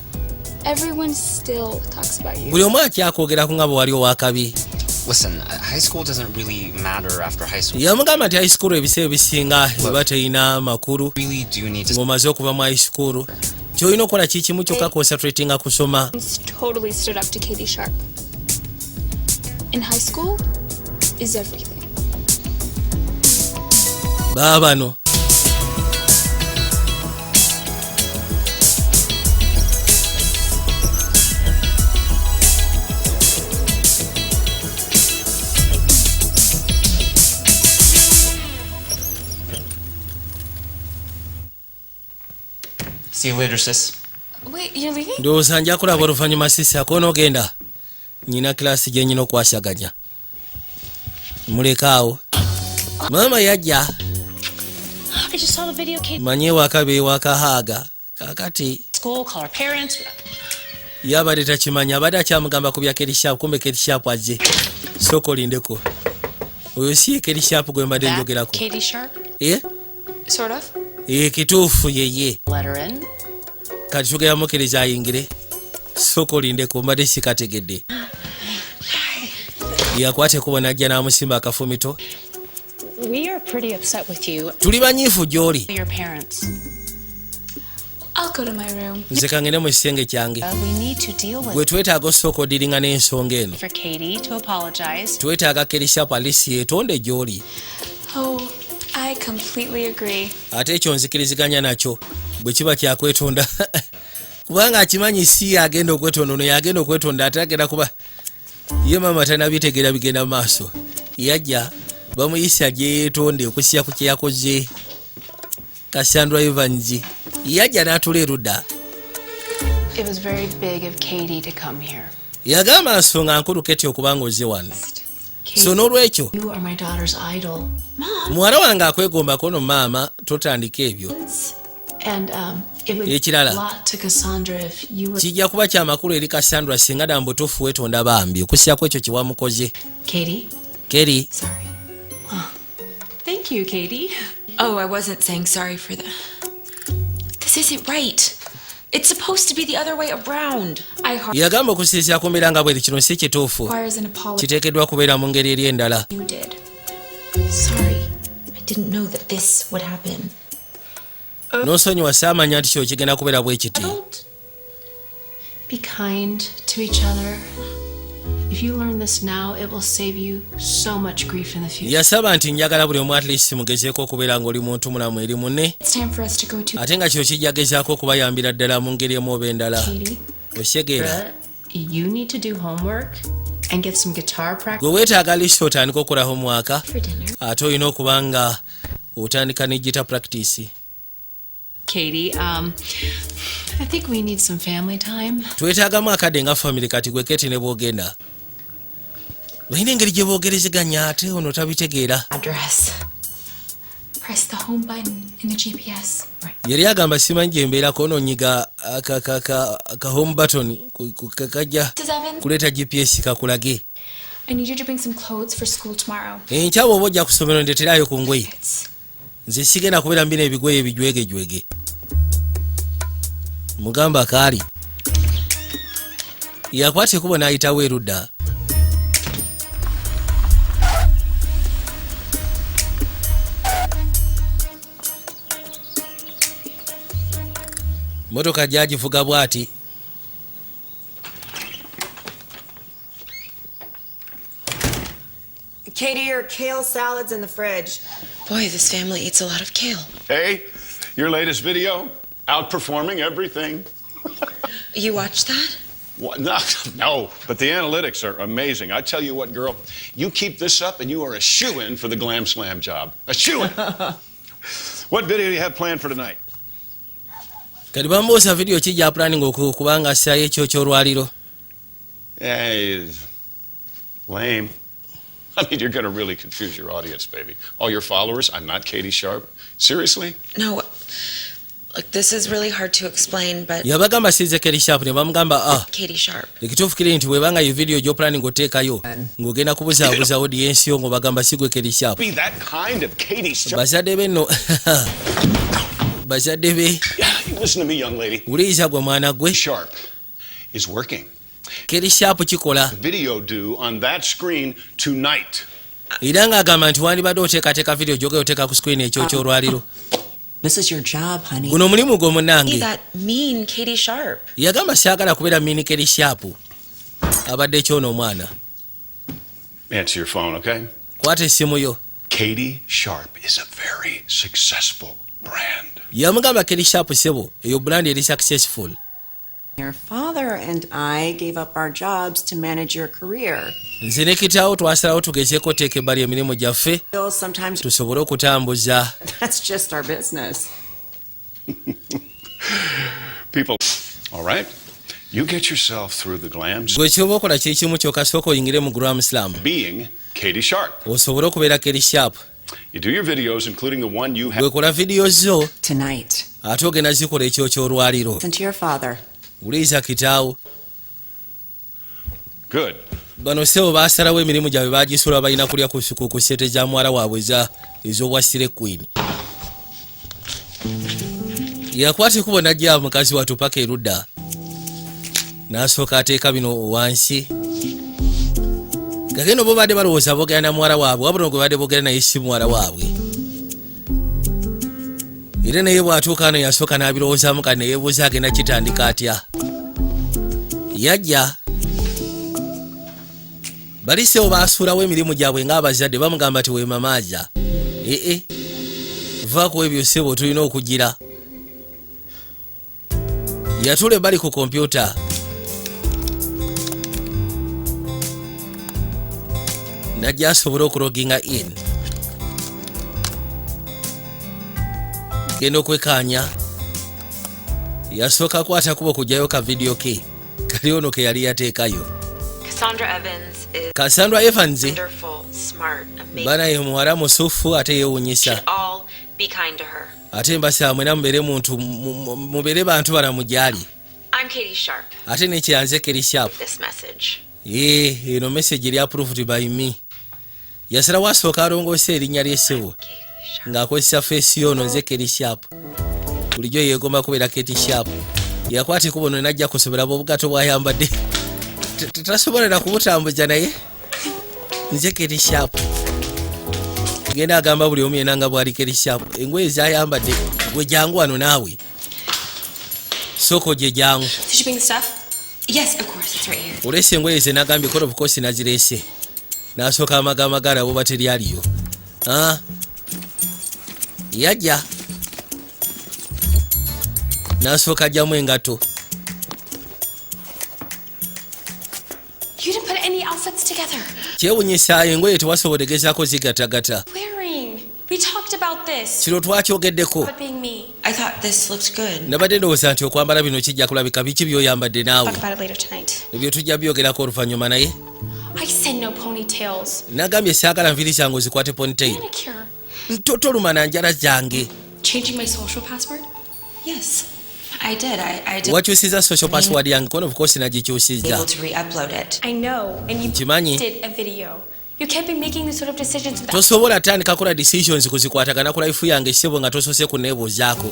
Everyone still talks about you. Buli omu akyakwogerako nga bwe wali owakabi. Listen, high school doesn't really matter after high school. Yamugamba nti high school ebiseera ebisinga eba terina makulu. Really do need to Ng'omaze okuva mu high school, kyolina okukola kikimu kyokka, concentratinga kusoma. Totally stood up to Katie Sharp. In high school is everything. Baabano. See you later, sis. Wait, you're leaving? Ndowooza nja kulaba oluvannyuma, sisi akoona ogenda nyina kilasi gye nyina okwasaganya. Mulekaawo, maama yajja. I just saw the video Kate Manye ewaka beewakahaaga kakati. school, call her parents. Yabadde takimanya, abadde akyamugamba ku bya Kerishapu, kumbe Kerishapu azze. Sooka olindeko, oyo si ye Kerishapu gwe mbadde That njogerako. Katie Sharp? Eh? Sort of. Eh, kituufu yeye. Let her in. Kati tugenda mukkiriza ayingire. Sooka olindeko, mbadde sikategedde. Yakwata ekkubo n'ajja n'amusimba akafumito. We are Pretty upset with you. Tuli banyiifu gy'oli. Your parents. I'll go to my room. Nze kangende mu kisenge kyange. We need to deal with Gwe twetaaga osooka odiringa n'ensonga eno. for Katie to apologize. Twetaaga Kelly Sharp at least yeetonde gy'oli. Oh, I completely agree. Ate ekyo nzikiriziganya nakyo bwe kiba kyakwetonda, kubanga akimanyi si agenda okwetonda, ono yagenda okwetonda, ate agenda kuba ye maama tanabitegeera bigenda mu maaso. Yajja bamuyisa gye yeetonde okusya ku kyeyakoze Cassandra Evans. Yajja n'atula erudda. It was very big of Katie to come here. Yagamba nsonga nkulu Katie okubanga ozze wano, so n'olwekyo You are my daughter's idol. muwala wange akwegombako. No maama, totandika ebyo. And it would Ekirala. mean a lot to Cassandra if you were Kijja kuba kyamakulu eri Cassandra singa ddala mu butuufu weetonda bambi okusyako ekyo kyewamukoze. Katie. Keri. Thank you, Katie. Oh, I wasn't saying sorry for the. This isn't right. It's supposed to be the other way around. I heart Yagamba okusinziira ku mbeera nga bweri, kino si kituufu. requires an apology. Kiteekeddwa kubeera mu ngeri eri endala. You did. Sorry. I didn't know that this would happen. N'osonyiwa, saamanya nti kyo kigenda kubeera bwe kiti. Be kind to each other. If you learn this now, it will save you so much grief in the future. Yasaba nti njagala buli omu at least mugezeeko okubeera ng'oli muntu mulamu eri munne. It's time for us to go to Ate nga kino kijja gezaako okubayambira ddala mu ngeri emu oba endala. Katie. Osegeera? You need to do homework and get some guitar practice. Gwe weetaaga least otandika okukola homework. For dinner. Ate olina okuba nga otandika ne guitar practice. Katie, I think we need some family time. Twetaagamu akadde nga family. Kati gwe Katie ne bwogenda balina engeri gye boogerezeganya, ate ono tabitegeera. Address. Press the home button in the GPS. Yali agamba simanyi gye mbeerako, ono nyiga ka home button kajja Mrs. Evans, kuleeta GPS kakulage. I need you to bring some clothes for school tomorrow. Enkya bw'oba ojja ku ssomero, ndeterayo ku ngoye. Nze sigenda kubeera mbina ebigoye ebijwegejwege. Mugamba kaali yakwata ekubo n'ayitawo erudda. Motoka gyagivuga bw'ati. Katie, your kale salad's in the fridge. Boy, this family eats a lot of kale. Hey, your latest video, outperforming everything. You watched that? What? No, no, but the analytics are amazing. I tell you what, girl, you keep this up and you are a shoo-in for the Glam Slam job. A shoo-in. What video do you have planned for tonight? Kati bamubuuza video ki gya planning okubanga assaayo ekyo ky'olwaliro. Hey, lame. I mean, you're going to really confuse your audience, baby. All your followers. I'm not Katie Sharp. Seriously? No. Look, this is really hard to explain, but Yabagamba sinze Kelly Sharp, ne bamugamba, ah. Katie Sharp. Ekituufu kiri nti bwebanga ye video gy'oplanning oteekayo ng'ogenda kubuzaabuza audience yo ng'obagamba sigwe Kelly Sharp. Be that kind of Katie Sharp. Bazadde be nno, bazadde be. Listen to me, young lady. Wuliriza gwe mwana gwe. Sharp is working. Kelly Sharp kikola. Video due on that screen tonight. Era ng'agamba nti wandibadde oteekateeka video gy'ogenda oteeka ku screen ekyo ky'olwaliro. This is your job, honey. Guno omulimu gwo Be munnange. that mean Katie Sharp. Yagamba saagala kubeera mean Kelly Sharp abadde kyono omwana. Answer your phone, okay? Kwata essimu yo. Katie Sharp is a very successful brand. Yamugamba Kelly Sharp sebo, eyo brand eri successful. Your father and I gave up our jobs to manage your career. Nze ne kitaawo twasalawo tugezeeko oteeka ebbali emirimu gyaffe Bill, sometimes tusobole okutambuza. that's just our business. People, all right? You get yourself through the glams Gwe kyoba okola kiri kimu kyokka, sooka oyingire mu Glam Slam being Katie Sharp. osobole okubeera Kelly Sharp. You do your videos, including the one you have. Bwekola video zo Tonight. ate ogenda zikola ekyo ky'olwaliro. Listen to your father. Wuliriza kitaawo. Good. Bano sebo baasalawo emirimu gyabwe bagisula, balina kulya ku ssente za muwala waabwe ez'obwa slay queen. Yakwata ekubo najja mukazi wattu paka erudda, n'asooka ateeka bino wansi. Gagenda oba badde balowooza boogera na muwala waabwe, wabula gwe badde boogera naye si muwala waabwe. Era naye bw'atuuka ano yasooka n'abirowoozaamu, kati neyeebuuza agenda kitandika atya. Yajja balisewo baasuulawo emirimu gyabwe ng'abazadde bamugamba ti weemamaaza ee vaako ebyo ssebo, tulina okugira. Yatuula ebbali ku kompyuta najja asobole okuloginga in, genda okwekaanya. Yasooka kwata kuba okugyayo ka video ke kali ono ke yali yateekayo. Cassandra Evans is Cassandra Evans wonderful, smart, amazing. Bana ye muwala musufu ate yeewunyisa. Should all be kind to her. Ate mbasaba mwena mubeere muntu mubeere bantu balamu gyali. I'm Katie Sharp. Ate nekyanze Katie Sharp. This message. Ee, eno message eri approved by me. Yasalawo asooka alongoose erinnya ly'essebo ng'akozesa face ono, nze Katie Sharp. Bulijjo yeegomba kubeera Katie Sharp. Yakwata ekubo no najja kusobera obugato bwayambadde tasobola na kubutambuza, naye nze Katie Sharp. Genda agamba buli omu yena nga bwali Katie Sharp. Engoye zayambadde, gwe jangu wano naawe, sooka ogye jangu. Did you bring the stuff? Yes, of course. It's right here. Oleese engoye ze nagambye? Kola, of course nazireese. N'asooka amagamagala boba teryaliyo. Ah. Yajja n'asooka ajjamu engatto. You didn't put any outfits together. Kyewunyisa engoye tewasobodde gezaako zigatagata. Wearing. We talked about this. Kino twakyogeddeko. But being me. I thought this looked good. Nabadde ndowooza nti okwambala bino kijja kulabika. Biki byoyambadde naawe? Talk about it later tonight. Ebyo tujja byogerako oluvannyuma, naye I said no ponytails. nagambye saagala nviiri zange ozikwate ponytail. Manicure. Toluma na njala zange. Changing my social password? Yes, I did. I did. Wakyusiza social password yange? Kono of course nagikyusizza. Able to re-upload it. I know, and you Nkimanyi. did a video. You can't be making these sort of decisions without. Tosobola tandika kola decisions kuzikwatagana ku life yange ssebo nga tosoose kuneebuuzaako.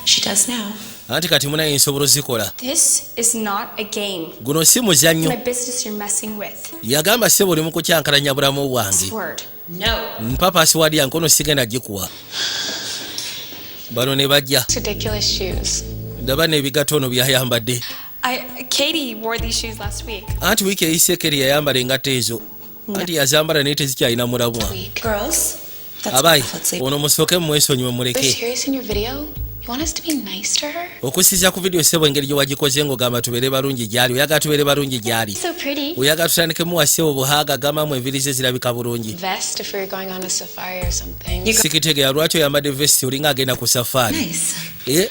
She does now. Anti kati munaye nsobola ozikola. This is not a game. Guno si muzannyo. My business you're messing with. Yagamba ssebo oli mu kukyankalanya bulamu bwange. Password. No. Mpa password yange, ono sigenda gikuwa. Bano ne bajja. Ridiculous shoes. Ndaba n'ebigatto ono byayambadde. I Katie wore these shoes last week. Anti wiiki eyise Katie yayambala engatto ezo, anti yazambala naye tezikyalina mulamwa. Girls, that's Abayi, let's leave. ono musooke mumwesonyiwe, We're muleke. serious in your video? You want us to be nice to her? Okusinziira ku video ssebo, engeri gye wagikoze ng'ogamba tubeere balungi gy'ali, oyagala tubeere balungi gy'ali? So pretty. Oyagala tutandikemu wassebo buhaaga, gamamu enviiri ze zirabika bulungi. Vest if we were going on a safari or something. Sikitegeera lwaki oyambadde vest, olinga agenda ku safaari. Nice. Eh,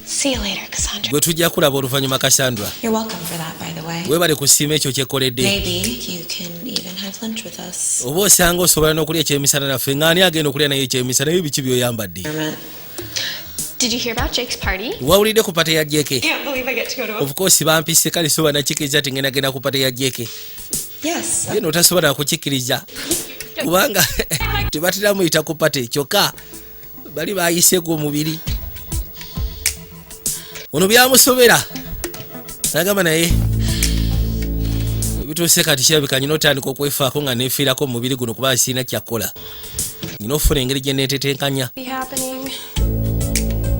See you later, Cassandra. gwe tujja kulaba oluvannyuma, Cassandra. You're welcome for that, by the way. Weebale kusiima ekyo kyekkoledde. Maybe you can even have lunch with us. Oba osanga osobola n'okulya ekyemisana naffe. Ng'ani agenda okulya naye ekyemisana? Naye biki byoyambadde? Did you hear about Jake's party? Wawulidde ku party ya Jake? Can't believe I get to go to a. Of course bampise, kale soba nakikkiriza ti ngenda ku party ya Jake. Yes. Ye notasobola nakukikkiriza kubanga tebatera muyita ku party, kyokka bali bayise gwe omubiri ono byamusobera nagamba naye bituuse kati kirabika nyina otandika okwefaako nga nefiirako mu mubiri guno kuba sirina kyakkola, nyina okufuna engeri gye neetetenkanya. Be happening.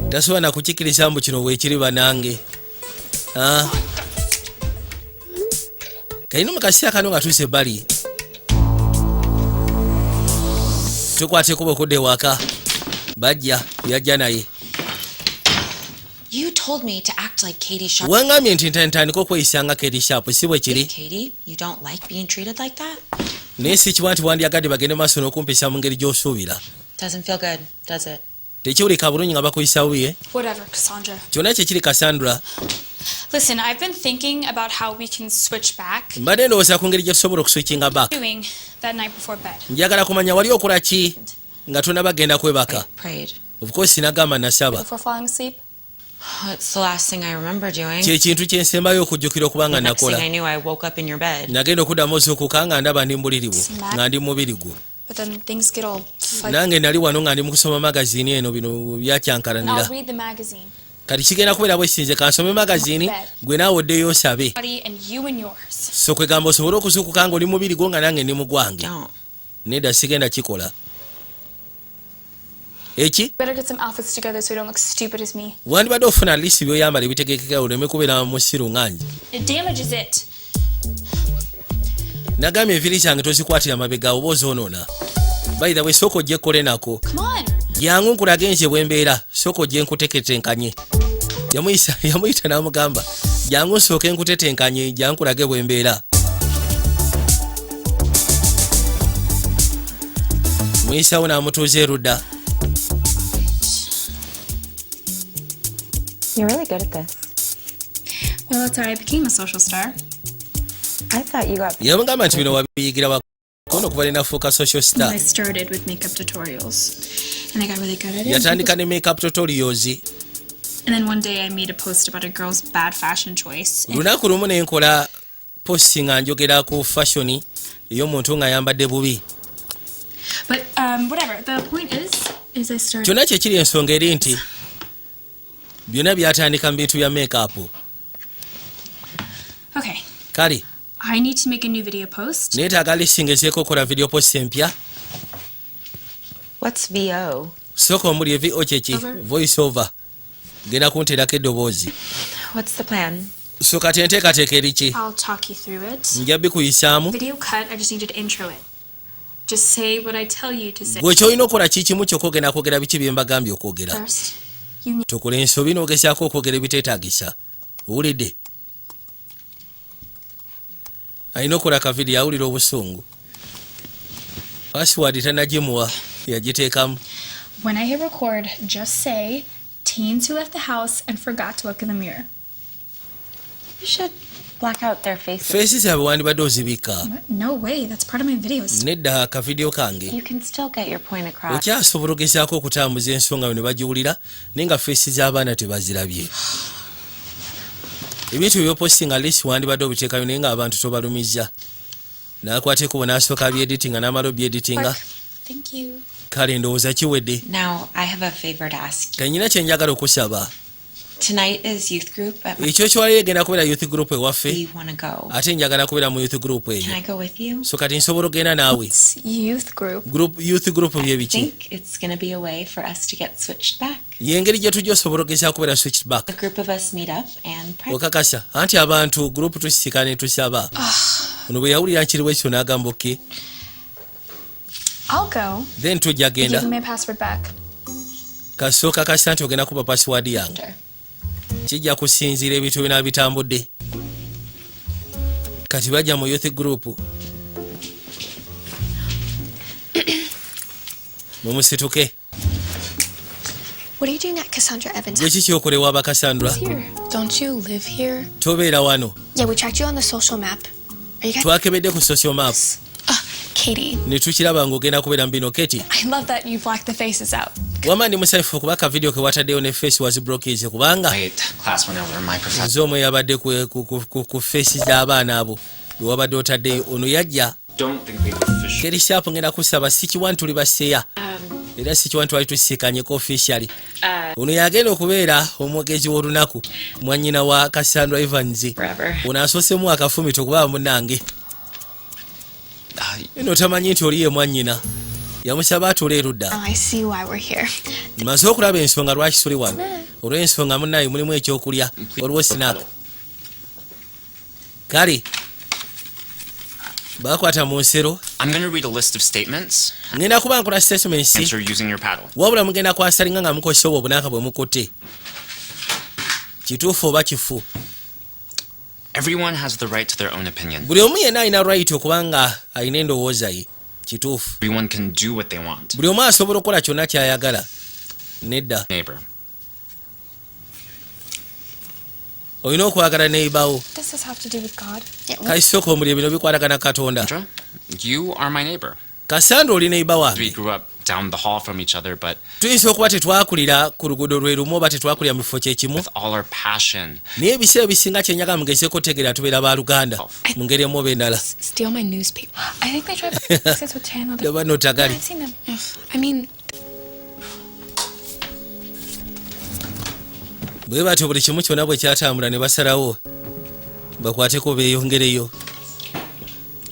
Tasobola nakukikkiriza mbu kino bwekiri banange. Ah. Kalina mu kaseera kano nga tuuse ebbali tukwata ekuba okudda ewaka, bajja yajja naye. You told me to act like Katie Sharp. Wangambye nti ntandika okweyisa nga Katie Sharp, si bwe kiri? Katie, you don't like being treated like that? Naye si kiba nti wandyagadde bagende maaso n'okumpisa mu ngeri gy'osuubira. Doesn't feel good, does it? Tekiwulika bulungi nga bakuyisa buye. Whatever, Cassandra. Kyonna kyekiri, Cassandra. Listen, I've been thinking about how we can switch back. Mbadde ndowooza ku ngeri gye tusobola okuswitchinga back. Doing that night before bed. Njagala kumanya wali okola ki nga tonabagenda kwebaka. Prayed. Of course nagamba nasaba. Before falling asleep. It's the last thing I remember doing. Kyekintu kyensembayo okujjukira okuba nga The next thing nakola. I knew, I woke up in your bed. Nagenda okuddamu ozuukuka nga ndaba ndi mbuliri bwo, nga ndi mu mubiri gwo. But then things get all fuzzy. Nange nali wano nga ndi mu kusoma magazini eno, bino And byakyankalanira. I'll read the magazine. Kati kigenda kubeera bwesinze kansome magazini, gwe naawe oddeyo osabe. Body and you and yours. So kwegamba osobole okuzuukuka nga oli mubiri gwo nga nange ndi mu gwange. Don't. Nedda, sigenda kikola. Eki? Better get some outfits together so you don't look stupid as me. Wandibadde ofuna lisi byoyambala ebitegekeka oleme kubeera musiru nganje. It damages it. Nagambye enviiri zange tozikwatira mabega oba ozoonoona. By the way, sooka ojje kole nako. Come on. Jangu nkulage nze bwe mbeera, sooka ojje nkuteketenkanye. Yamuyita n'amugamba jangu nsooke nkutetenkanye, jangu nkulage bwe mbeera. Muyisawo n'amutuuza erudda. You're really good at this. Well, that's how I became a social star. I thought you got Yamugamba nti bino wabiyigira wakono okuva linafuuka social star. I started with makeup tutorials, and I got really good at it. Yatandika ne makeup tutorials. And then one day I made a post about a girl's bad fashion choice. And Lunaku lumu ne nkola post nga njogera ku fashion ey'omuntu ng'ayambadde bubi. But whatever. The point is I started. Kyonna kyekiri, ensonga eri nti byonna byatandika mu bintu bya makeup. Okay. Kale. I need to make a new video post. Neetaaga lisingezeeko okukola video post empya. What's VO? Sooka omuli VO kyeki? Voice over, genda kunteerako eddoboozi. What's the plan? So kati enteekateeka eri ki? I'll talk you through it. Nja bikuyisaamu. Video cut. I just need you to intro it. Just say what I tell you to say. Gwe kyolina okukola kikimu kyokka, ogenda kwogera biki bye mbagambye okwogera. First, you need Tokola ensobi n'ogezaako okwogera ebiteetaagisa, owulidde? Alina okukola kavidiyo, awulira obusungu. Password tanagimuwa, yagiteekamu. When I hit record, just say teens who left the house and forgot to look in the mirror. You should black out their faces. Face zaabwe wandibadde ozibika. What? No way. That's part of my video. Nedda, kavidiyo kange. You can still get your point across. Okyasobola ogezaako okutambuza ensonga yo ne bagiwulira, naye nga face z'abaana tebazirabye. Ebintu byopostinga lisi wandibadde obiteekayo, naye ng'abantu tobalumiza. N'akwata ekubo n'asooka byeditinga, n'amala obyeditinga. Thank you. Kale, ndowooza kiwedde. Now, I have a favor to ask you. Kanyina kye njagala okusaba. Tonight is youth group at my. Ekyo kyewaliro egenda kubeera youth group ewaffe. We want to go. Ate njagala kubeera mu youth group Can eyo. I go with you? So kati nsobola ogenda naawe? Youth group. Group, youth group bye I biki? think it's going to be a way for us to get switched back. Yengeri gye tujja osobola ogezaako kubeera switched back. A group of us meet up and pray. Okakasa anti abantu group tusika ne tusaba. Ono bwe yawulira nkiriwo ekyo n'agamba okay. I'll go. Then tujja genda. Give me my password back. Kasooka kasa nti ogenda kuba password yange, kijja kusinziira ebintu bina bitambudde. Kati bajja mu youth group, mumusituke. What are you doing at Cassandra Evans' Gwe kikyokolewa abakasandra? Here. Don't you live here? Tobeera wano? Yeah, we tracked you on the social map. Are you guys? Twakebedde ku social map. Katie. Ne tukiraba ng'ogenda kubeera mu bino, Katie. I love that you blacked the faces out. Wama ndi musanyufu kuba ka video ke wataddeyo ne face was blockage, kubanga Wait, class went over. My professor. nze omwe yabadde ku face z'abaana abo bwe wabadde otaddeyo. Ono yajja. Don't think we've officially. Keri sharp, ngenda kusaba sikiwa nti tuli baseya era sikiwa nti twali tusisikanyeko officially. Ono yagenda okubeera omwogezi w'olunaku, mwannyina wa Cassandra Evans. Forever. Ono asoosemu akafumito kuba munnange eno tamanyi nti oli ye mwannyina. Yamusaba atuula erudda. Oh, I see why we're here. Maze okulaba ensonga lwaki tuli wano, olw'ensonga munnaye mulimu ekyokulya, waliwo snack. Kale bakwata mu nsero. I'm going to read a list of statements. Ngenda kuba nkola statements. Answer using your paddle. Wabula mugenda kwasalinga nga mukozesa obwo obunanka bwe mukutte, kituufu oba kifu. Everyone has the right to their own opinion. Buli omu yenna alina right okuba nga alina endowooza ye, kituufu. Everyone can do what they want. Buli omu asobola okukola kyonna kyayagala, nedda. Neighbor. Olina okwagala neighbour wo. Does this have to do with God? Kali sooka omuli bino bikwatagana Katonda? Sandra, you are my neighbor. Kasandra, oli neighbour wange. We grew up down the hall from each other, but Tuyinza okuba tetwakulira ku luguudo lwe lumu oba tetwakulira mu kifo kyekimu, with all our passion, naye ebiseera ebisinga kyenyaga mugezeeko otegeera tubeera baluganda mu ngeri emu oba endala. Steal my newspaper. I think they tried boxes with Chandler. Laba notagali. I've seen them. I mean, Bwe batyo buli kimu kyonna bwe kyatambula ne basalawo bakwateko beeyongereyo.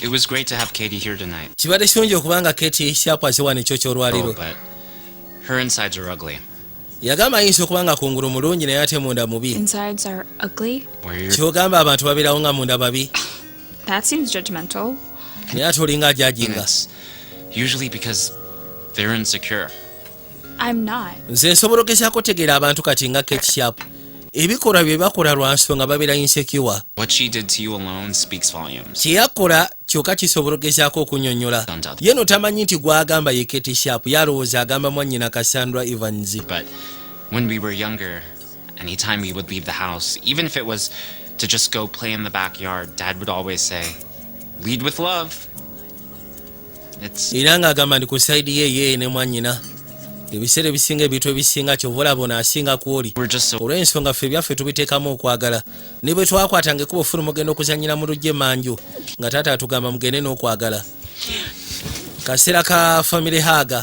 It was great to have Katie here tonight. Kibadde kirungi okubanga Katie Sharp aze wano ekyo kyolwaliro. Oh, but Her insides are ugly. Yagamba ayinza okuba nga kungulu mulungi, naye ate munda mubi. Insides are ugly? Where you're Kyogamba abantu babeerawo nga munda babi? That seems judgmental. Naye ate olinga ajajinga. It's usually because they're insecure. I'm not. Nze nsobola ogezaako otegeera abantu kati nga Kate Sharp, ebikolwa bye bakola lwa nsonga babeera insecure. What she did to you alone speaks volumes. Kyeyakola kyokka kisobola ogezaako okunyonnyola. Ye no tamanyi nti gwagamba ye Kate Sharp, yalowooza agamba mwannyina Cassandra Evans. But when we were younger, anytime we would leave the house, even if it was to just go play in the backyard, Dad would always say, "Lead with love." It's Era ng'agamba nti ku side ye ye ne mwannyina ebiseera ebisinga, ebintu ebisinga, kyova olaba ono asinga ku oli we're just so olw'ensonga ffe ebyaffe tubiteekamu okwagala. Ne bwe twakwatanga ekkubo fulu mugenda okuzanyira mu lujja emanju, nga taata atugamba mugende n'okwagala. Kaseera ka family hug.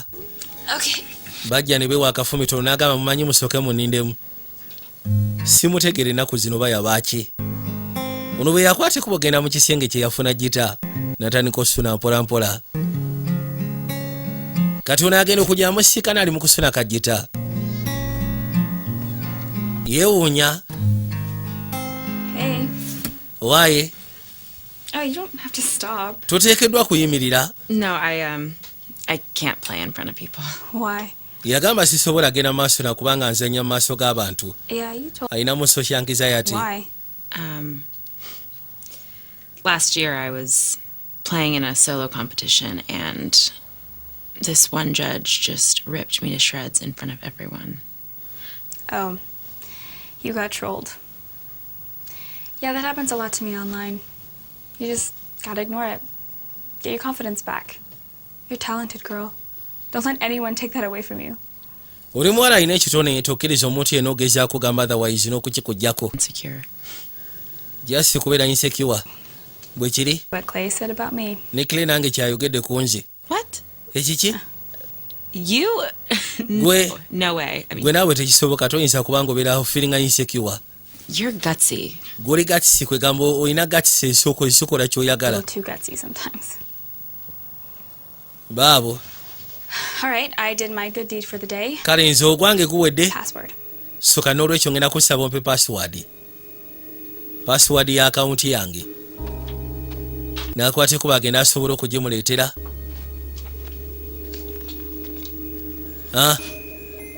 Okay. Bajja ne bewa akafumito, n'agamba, "Mumanyi, musooke munindemu, simutegere ennaku zino bayabaaki." Ono bwe yakwata ekkubo genda mu kisenge kye, yafuna gita natandika osuna mpola mpola. Kati ono agenda okujja amusiikana ali mu kusuna kagita, yeewuunya. Hey. Waaye. Oh, you don't have to stop. Toteekeddwa kuyimirira. No, I can't play in front of people. Why? Yagamba, "Sisobola genda maaso nakubanga nzanya mu maaso g'abantu." Yeah, you told. Alinamu social anxiety. Why? Last year I was playing in a solo competition and this one judge just ripped me to shreds in front of everyone. Oh, you got trolled. Yeah, that happens a lot to me online. You just gotta ignore it. Get your confidence back. You're talented, girl. Don't let anyone take that away from you. Oli muwala alina ekitone, tokkiriza omuntu yenna ogezaako gamba otherwise n'okukikugjako. Insecure. Just kubeera insecure, bwe kiri. What Clay said about me. Ne Clay nange kyayogedde ku nze. What? Ekiki? You? Gwe? No way. I mean, Gwe naawe tekisoboka, toyinza kubanga obeera feelinga insecure. You're gutsy. Gwoli gutsy, kwegamba olina guts esooka ezikola A kyoyagala. Little too gutsy sometimes. Baabo. All right, I did my good deed for the day. Kale nze ogwange guwedde. Password. Soka n'olwekyo ngenda kusaba ompe password, password ya akawunti yange. Nakwateko bagenda asobola okugimuleetera. Ah,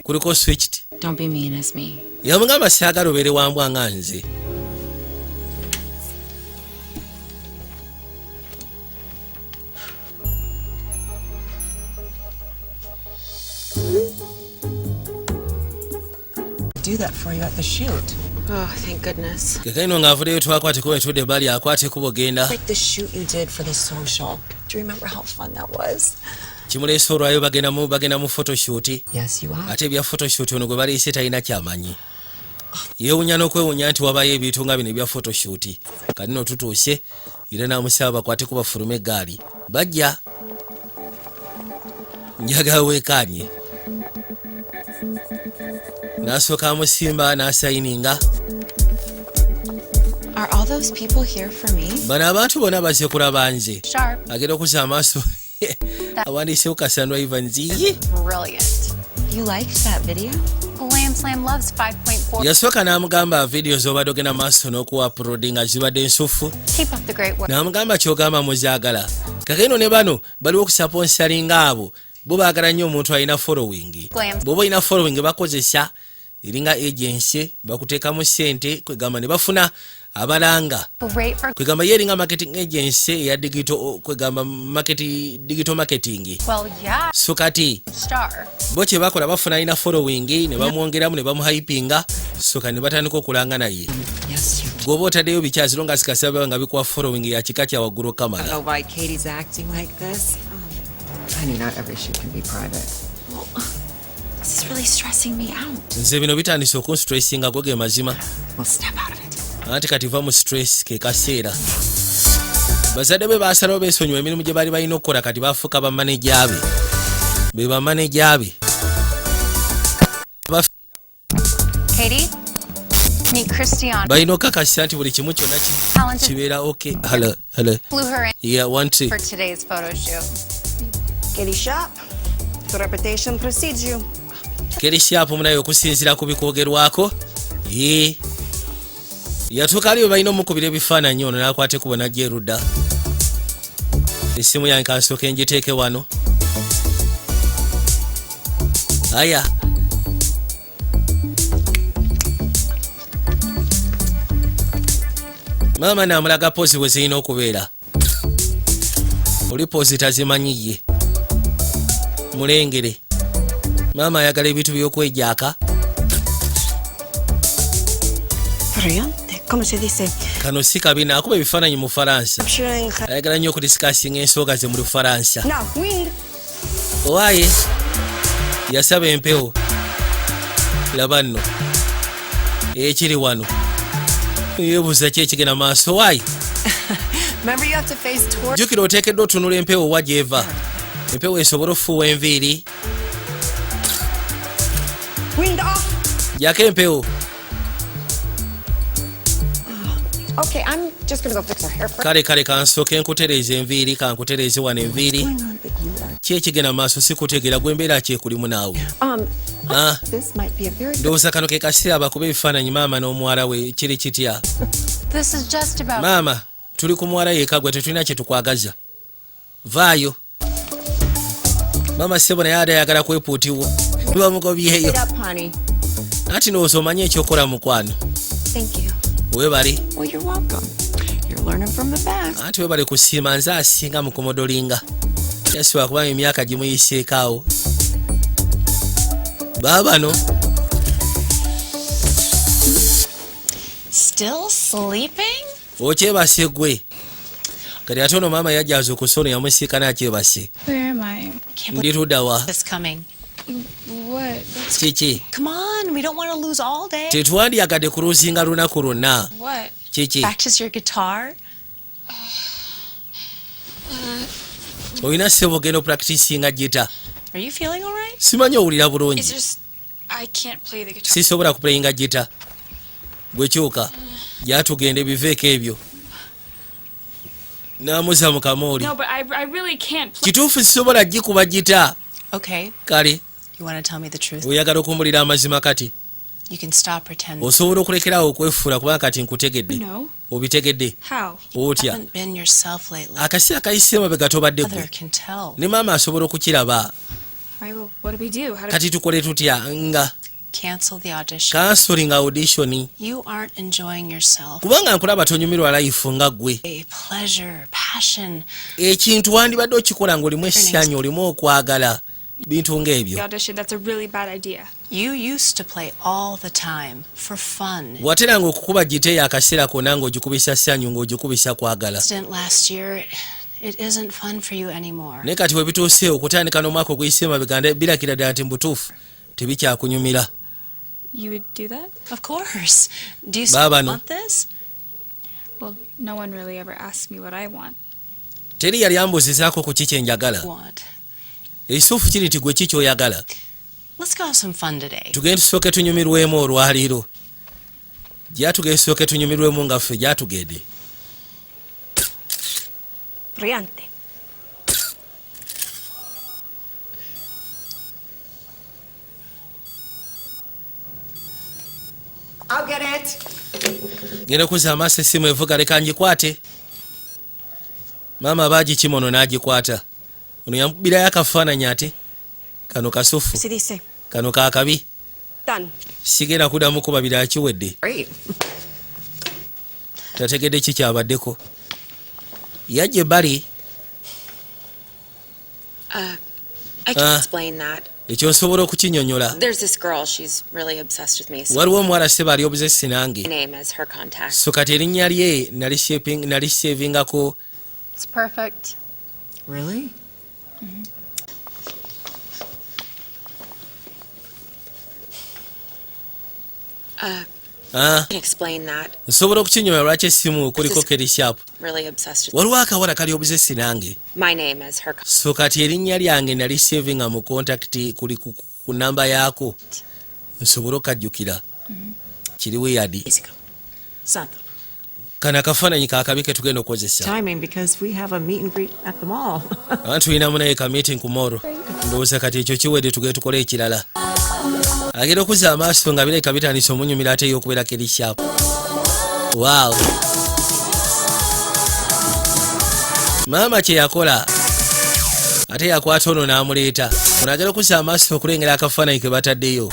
kuliko switched. Don't be mean as me. Yamugamba, "Saagala obeere wambwa nga nze." Do that for you at the shoot. Oh, thank goodness. Kekaino ng'avuddeyo, twakwateko etudde ebbali, akwate kubo genda. Like the shoot you did for the social. Do you remember how fun that was? Kimuleese olwayo bagenda mu photoshoot. Yes, you are. Ate ebya photoshoot ono gwe baleese talina kyamanyi, yeewunya n'okwewunya nti wabayo ebintu nga bino ebya photoshoot. Kati no tutuuse era n'amusaba bakwate ku bafulume eggaali bajja. Njagala weekaanye. N'asooka amusimba n'asayininga. Are all those people here for me? Bano abantu bonna bazze kulaba nze. Sharp. Agenda okuzza amaaso, awandiisewo Cassandra Evans. Ye. Brilliant. You liked that video? Glam Slam loves 5.4. Yasooka n'amugamba, "Vidiyo z'obadde ogenda maaso n'okuwa upload nga zibadde nsufu." Keep up the great work. N'amugamba, "Kyogamba muzaagala?" Kakeno ne bano baliwo okusponsoringa, abo bo baagala nnyo omuntu alina following. Glam. Bw'oba olina following, bakozesa eringa agency, bakuteekamu ssente, kwegamba ne bafuna abalanga. Great for Kwegamba ye eringa marketing agency eya digital, kwegamba market, digital marketing. Well, yeah. So kati Star. bo kye bakola, bafuna alina following ne bamwongeramu ne bamuhypinga, so kati ne batandika okulanga naye. Yes, you. Gwoba otaddeyo bikyazi nga sikasaba nga bikuwa following ya kika kya waggulu kamala. I don't know why Katie's acting like this. Honey, not every shoot can be private. This is really stressing me out. Nze bino bitandise okunstressinga, go ge mazima. We'll step out of it. Anti kati va mu stress, ke kaseera bazadde be basalawo beesonyiwa emirimu gye baali balina okukola, kati bafuuka bamaneja be, be bamaneja be. Katie, meet Christiana. Balina okukakasa nti buli kimu kyonna kibeera ok. Hello, hello. Flew her in Yeah, one, two. for today's photo shoot. Katie Sharp, the reputation precedes you. Keri Sharp munaye okusinziira ku bikwogerwako, ye yatuuka ali we balina omukubira ebifaananyi, ono n'akwata ekkubo n'ajja erudda. Essimu yange kansooke ngiteeke wano. Aya, maama naamulaga pose bwe zirina okubeera. Oli pose tazimanyi, ye mulengere. Maama ayagala ebintu by'okwejaaka. Brillante. ¿Cómo se dice? Kano si kabina akuba ebifaananyi mu Faransa. Capturing. Ayagala nnyo okudiscussinga ensonga ze mu Lufaransa. Now, wind. Owaaye, yasaba empewo. Laba nno ekiri wano, yeebuuza ki ekigenda maaso waayi. Remember, you have to face toward. Jjukira oteekeddwa otunula empewo wa gyeva, empewo esobole okufuuwa enviiri. Wind off. Jako empewo. Okay, I'm just gonna go fix her hair first. Kale kale, kansooke nkutereeza enviiri, kankutereeze wano enviiri. Ki ekigenda maaso? Sikutegeera gwe, embeera kyekulimu naawe. Ah. This might be a very good. Ndowooza kano ke kaseera bakuba ebifaananyi maama n'omuwala we. Kiri kitya? This is just about. Maama, tuli ku muwala yeka, gwe tetulina kye tukwagaza, vaayo. Maama ssebo naye ate ayagala kwepuutiwo, bamugobyeyo. Get up, honey. Anti ndowooza omanyi ekyokola, mukwano. Thank you. Webale. Well, you're welcome. You're learning from the best. Anti webale kusiima, nze asinga mu kumodelinga. Yasiba kubanga emyaka gimuyiseeko awo. Baabano. Still sleeping? Okyebase gwe? Kati ate ono maama yajjaza okusono yamusiikana akyebase. Where am I? Can't Ndi luddawa? believe this coming. What? Kiki? Come on, we don't want to lose all day. Tetwandyagadde kulosinga lunaku lwonna. What? Kiki? Practice your guitar. Olina ssebo ogenda opracticinga gita. Are you feeling all right? Simanyi owulira bulungi? It's just I can't play the guitar. Sisobola kuplayinga gita. Gwe kyuka gyatugenda, ebiveeko ebyo namuza mu kamooli. No, but I really can't play. Kituufu sisobola gikuba gita. Okay. Kale. You want to tell me the truth? Oyagala okumbulira amazima kati? You can stop pretending. Osobola okulekerawo okwefuula kubanga kati nkutegedde. No. Obitegedde? How? Otya? Haven't been yourself lately. Akaseera kayise mabega tobadde gwe. Mother can tell. Ne maama asobola okukiraba. All right, well, what do we do? How do Kati tukole tutya nga? Cancel the audition. Cancelinga audition. You aren't enjoying yourself. Kubanga nkulaba tonyumirwa life nga ggwe. A pleasure, passion. Ekintu wandibadde okikola ng'olimu essanyu, olimu okwagala, bintu ng'ebyo. the audition? That's a really bad idea. You used to play all the time for fun. Wateranga okukuba gita eyo akaseera konna ng'ogikubisa ssanyu, ng'ogikubisa kwagala. Accident last year, it isn't fun for you anymore. Naye kati we bituuse okutandika n'omwaka oguyise emabega, birakira ddala nti mubutuufu tebikyakunyumira. You would do that? Of course. Do you still Baabano. want this? Well, no one really ever asks me what I want. Teri yali ambuuzizaako ku ki kye njagala. Want. Ekituufu kiri nti gwe ki kyoyagala? Let's go have some fun today. Tugende tusooke tunyumirwemu olwaleero. Gyatugende tusooke tunyumirwemu nga ffe gyatugende. Brillante. I'll get it. Genda okuzza amaaso, essimu evuga, leka ngikwate. Maama baagikima ono n'agikwata. Ono yamukubirayo akafaananyi ate kano kasufu. Se dice. Kano kakabi. Done. Sigenda kuddamu kuba birala, kiwedde. Great. Tategedde ki kyabaddeko, yajja ebbali. I can Ah. explain that. Ekyo nsobola okukinyonyola. There's this girl, she's really obsessed with me. So Waliwo omuwala seba ali obsessed nange. my name as her contact. So kati erinnya lye nalisavingako. It's perfect. Really? Ah, I can explain that. Nsobola okukinyonyola lwaki essimu kuliko Keri Sharp. Really obsessed with Waliwo akawala kali obsessed nange. my name as her So kati erinnya lyange nalisavinga mu contact kuli ku namba yaako nsobole okajjukira. Kiri weird. Santo. Kano akafaananyi kakabi ke tugenda okukozesa. Timing because we have a meet and greet at the mall. Anti tulinamu naye ka meeting ku mall. Ndowooza kati ekyo kiwedde, tugende tukole ekirala. Agenda okuzza amaaso nga birabika bitandise omunyumira, ate ey'okubeera Katie Sharp. Waaw, maama kye yakola, ate yakwata ono n'amuleeta. Ono agenda okuzza amaaso okulengera akafaananyi ke bataddeyo.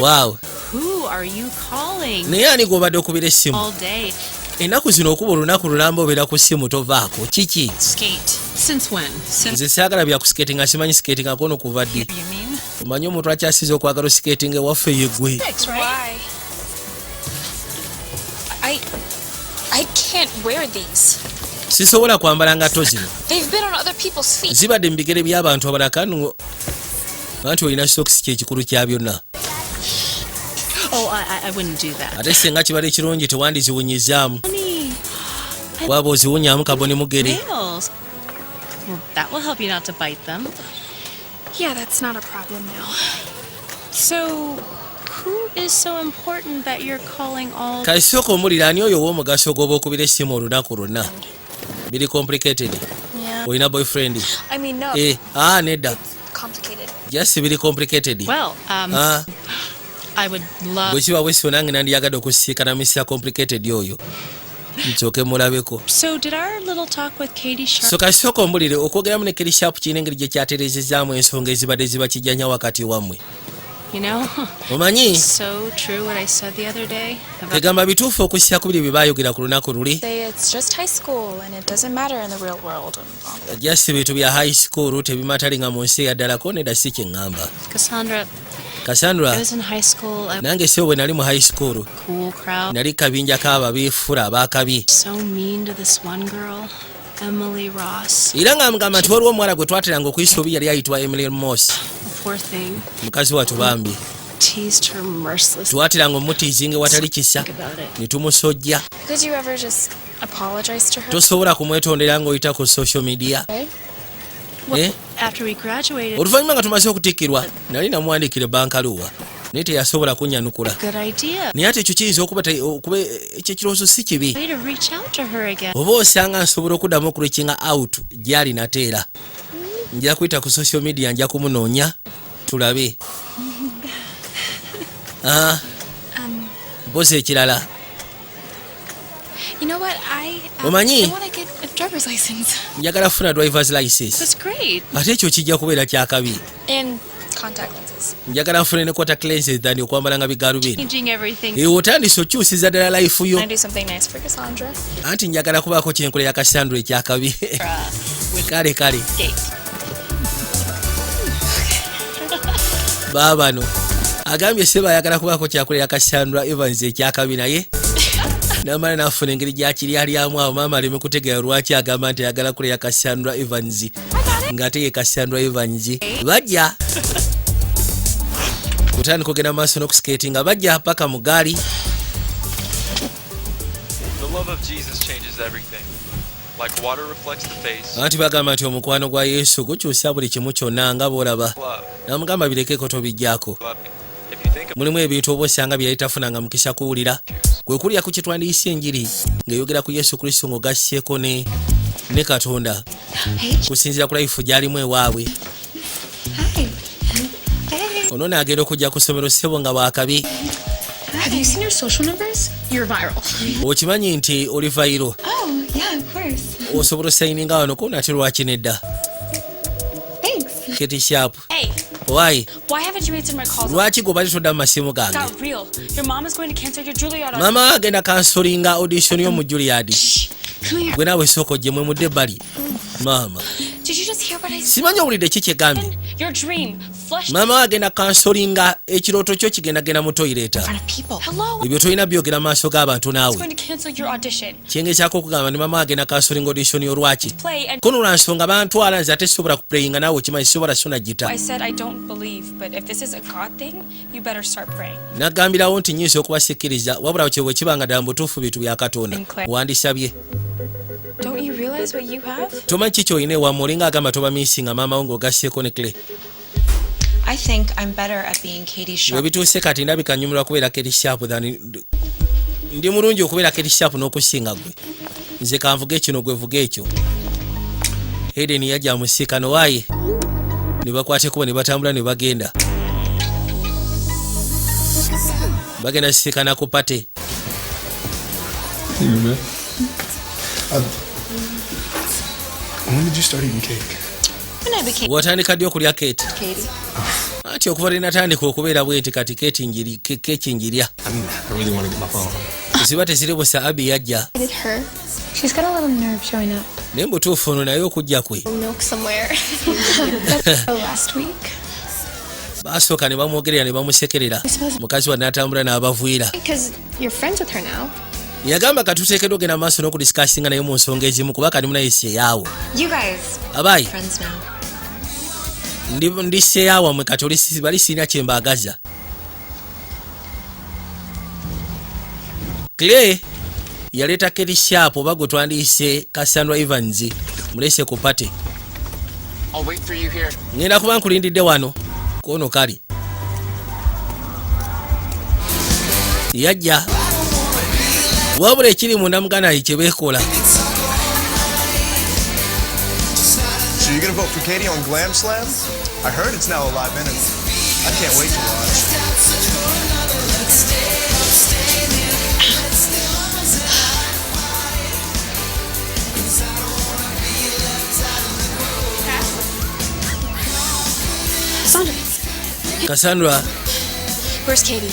Waaw. Who are you calling? Naye ani gw'obadde okubira essimu All day. ennaku zino? Okuba olunaku lulamba obeera ku ssimu, tovaako. Kiki? Skate. Since when? Since Nze saagala bya kuskatinga, simanyi skatinga kono kuva ddi. you mean? Omanyi omuntu akyasiza okwagala oskatinga ewaffe yeggwe. Six, right? Why? I can't wear these. Sisobola kwambala ngatto zino. They've been on other people's feet. Zibadde mu bigere by'abantu abalala. Kanu anti olina sokisi, kyekikulu kya byonna. Oh, I wouldn't do that. Ate singa kibadde kirungi tewandiziwunyizaamu. Honey, Waaba oziwunyaamu kaboni mugere. nails. Well, that will help you not to bite them. Yeah, that's not a problem now. So, who is so important that you're calling all Kasooka omulira, ani oyo ow'omugaso gw'oba okubira essimu olunaku lwonna? Biri complicated. Yeah. Olina boyfriend? I mean, no. Eh, ah, nedda. Complicated. Just biri complicated. Well, Ah. I would love. Bwe kiba bwesio, nange nandyagadde okusiikana Mr Complicated oyo, nsooke mulabeko. So, did our little talk with Katie Sharp So kasooka ombulire, okwogeramu ne Katie Sharp kirina engeri gye kyatereezezaamu ensonga ezibadde ziba kijjanya wakati wammwe? You know? Omanyi? So true what I said the other day about Egamba bituufu okussa ku biri bye baayogera ku lunaku luli. Say it's just high school and it doesn't matter in the real world. Just bintu bya high school, tebimatalinga mu nsi eyaddalako. Nedda, si kye ŋŋamba. Cassandra. Cassandra. I was in high school. I Nange sebo bwe nali mu high school, cool crowd. nali kabinja k'abo abeefula abaakabi. So mean to this one girl, Emily Ross. Era nga mugamba nti waliwo omuwala gwe twateranga okuyisa obi, yali ayitibwa Emily Moss. Poor thing. Mukazi wattu bambi. Teased her mercilessly. Twateranga omutiizinga ewatali kisa ne tumusojja. Could you ever just apologize to her? Tosobola kumwetondera ng'oyita ku social media? Right? Eh? After we graduated, Oluvannyuma nga tumaze okutikkirwa, nali namuwandiikira ebbankaluwa, naye teyasobola kunnyanukula. good idea. Naye ate ekyo kiyinza okuba okuba ekyo ekirowoozo si kibi. Way to reach out to her again. Oba osanga nsobola okuddamu okureachinga out gyali nate era. Nja kuyita ku social media, nja kumunoonya tulabe. Ah, mpozi ekirala. You know what? Omanyi? I want to get a driver's license Njagala kufuna driver's license. That's great. Ate ekyo kijja kubeera kyakabi. And contact lenses. Njagala nfune ne contact lenses than okwambala nga bigalubindi. Changing everything. Ewe otandise okyusiza ddala life yo. I do something nice for Cassandra. Anti njagala kubaako kyenkola ya Cassandra ekyakabi. Kale kale. Skate. Baabano agambye seba ayagala kubaako kyakolera Cassandra Evans ekyakabi, naye namala nafuna engeri gyakiryalyaamu awo maama aleme kutegeera lwaki agamba nti ayagala kulera Cassandra Evans ng'ate ye Cassandra Evans. Bajja kutandika ogenda maaso n'okuskatinga, bajja paka mu gaali. The love of Jesus changes everything. Like water reflects the face, Anti bagamba nti omukwano gwa Yesu gukyusa buli kimu kyonna nga bw'olaba. love. Namugamba birekeko, tobijjaako. Loving. If you think Mulimu ebintu oba osanga bye yali tafunanga mukisa kuwulira, kwe kulya ku kyetwandiyise enjiri ng'eyogera ku Yesu Kristo ng'ogasseeko ne Katonda, kusinziira ku life gy'alimu ewaabwe. Hi. Hey. Ono naagenda okujja ku ssomero, ssebo nga bwakabi. Have you seen your social numbers? You're viral. Okimanyi nti oli viral? Oh, yeah, of course. Osobola osayininga wano ko nate lwaki nedda. Thanks. Katie Sharp. Hey, Why? why haven't you answered my calls? Lwaki gwe obadde todda mu masimu gange? Got real. Your mom is going to cancel your Juilliard audition. Maama agenda cancelinga audition yo mu Juilliard. Come here. Gwe naawe sooka ojje, mwe mudde ebbali maama. Did you just hear what I said? Simanyi owulidde ki kyegambye. Your dream flushed Maama we agenda cancelinga ekirooto kyo, kigendagenda mu toilet. people. Hello? Ebyo tolina byogera mu maaso g'abantu It's naawe. going to cancel your audition. Kyengezaako okugamba ni maama agenda cancelinga audition yo lwaki? Play and Kono lwa nsonga bantwala nze ate sobola kuplayinga, naawe okimanyi sobola sona gita. I said I don't believe, but if this is a God thing, you better start praying. Nagambirawo nti nyinza okubasikiriza, wabula kye bwe kibanga ddala mu butuufu bintu bya Katonda, Claire. wandisabye. Don't you realize what you have? Tomanyi ki kyolina ewamu? Olinga agamba tobamisinga maama wo ng'ogasseeko ne Clay. I think I'm better at being Katie Sharp We bituuse kati ndabika nyumirwa kubeera Katie Sharp than ndi mulungi okubeera Katie Sharp n'okusinga gwe. Nze kanvuge kino, gwe vuga ekyo. Eden yajja amusiikano waaye ne bakwata ekkubo ne batambula ne bagenda. Bagenda sisikana ku party. You, man. When did you start eating cake? When I became Watandika ddi okulya keeti? Katie. Anti okuva lwe natandika okubeera bwenti, kati keeti keeki njirya. I mean, I really want to get my phone. Ziba teziri busa, Abi yajja. Did her? She's got a little nerve showing up. Naye mubutuufu ono naye okujja kwe. Milk somewhere. Last week. Baasooka ne bamwogerera ne bamusekerera, mukazi wa n'atambula n'abavwira. Because you're friends with her now. Yagamba katuteekeddwa ogenda mu maaso n'okudiscussinga naye mu nsonga ezimu, kuba kati munayise eyaawo. You guys. Abayi. Friends now. Ndi seyaawamwe kati, oli bali sirina kye mbaagaza. Clay yaleeta Kelly Sharp, oba gwe twandiyise Cassandra Evans, mulese ku party. I'll wait for you here. Ngenda kuba nkulindidde wano kwono. Kali yajja, wabula ekiri munda muganda ye kye beekola. So you're gonna vote for Katie on Glam Slam? I heard it's now a live interview. I can't wait to watch. Sandra. Cassandra. Where's Katie?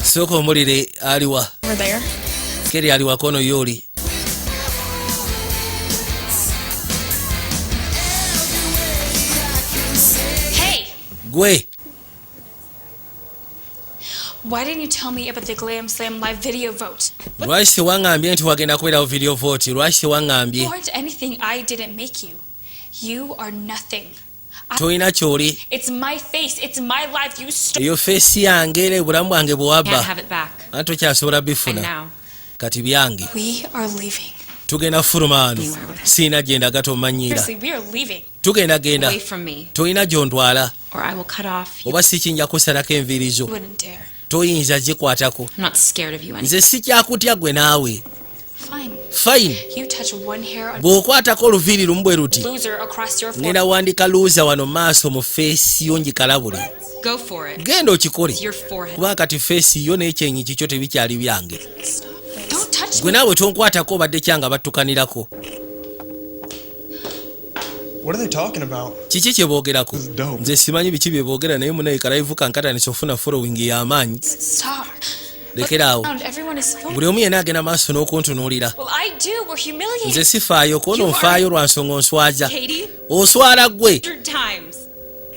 Sooka omulire, aliwa? Over there. Keri aliwa kono yooli? Hey! Gwe. Why didn't you tell me about the Glam Slam live video vote? Lwaki tewaŋŋambye nti wagenda kubeerawo video vote? Lwaki tewaŋŋambye? You aren't anything I didn't make you. You are nothing. Tolina kyoli. It's my face. It's my life. You stole. Eyo face yange era obulamu bwange Can't bwewabba. have it back. Anti tokyasobola And bifuna. now. Kati byange. We are leaving. Tugenda fuluma wano, siina gyendaga, tomanyiira. Seriously, we are leaving. Tugenda genda. Away from me. Tolina gyontwala. Or I will cut off. Oba si kinja kusalako enviiri zo. You wouldn't dare. Toyinza gikwatako. I'm not scared of you anymore. Nze sikyakutya gwe naawe. Fine. Fine. You touch one hair on Bw'okwatako oluviiri lumu bwe luti, loser across your ngenda forehead. wandika loser wano maaso mu face yo ngikalabule. Go for it. Genda okikole. It's your forehead. Kubanga kati face yo n'ekyenyi kikyo tebikyali byange. Don't touch Gwe me. naawe tonkwatako, obadde kyanga battukanirako. What are they talking about? Kiki kye boogerako? Dope. Nze simanyi biki bye boogera, naye munaye kalive kankatandisa ofuna following y'amaanyi. Stop. Lekeraawo. Around, Everyone is filming. Buli omu yenna agenda maaso n'okuntunuulira. Well, I do. We're humiliated. Nze sifaayo kono, nfaayo lwa nsonga onswaza. Katie? Oswala ggwe. 100 times.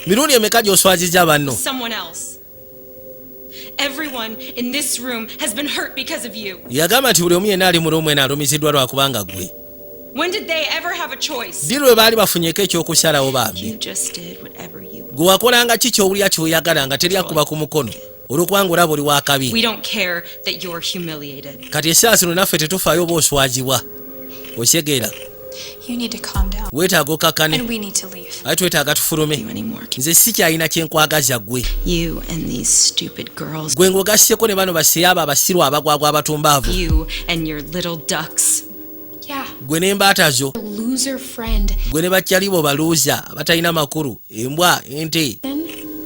Mirundi emeka gy'oswaziza banno? Someone else. Everyone in this room has been hurt because of you. Yagamba nti buli omu yenna ali mu room eno alumiziddwa lwakubanga ggwe. When did they ever have a choice? Ddi lwe baali bafunyeko ekyokusalawo bambi? You just did whatever you Gwe wakolanga ki kyowulira kyoyagala nga teri akuba ku mukono, olwokubanga olaba oli wakabi. We don't care that you're humiliated. Kati essaawa zino naffe tetufaayo oba oswazibwa, okitegeera? You need to calm down. Weetaaga okakkane. And we need to leave. Ate twetaaga tufulume. Nze sikyalina kyenkwagaza gwe. You and these stupid girls. Gwe ng'ogasseko ne bano baseyaabo abasiru abagwagwa abatumbaavu. You and your little ducks. Yeah. Gwe n'embaata zo. Loser friend. Gwe ne bakyalibo baluuza abatalina makulu, embwa ente.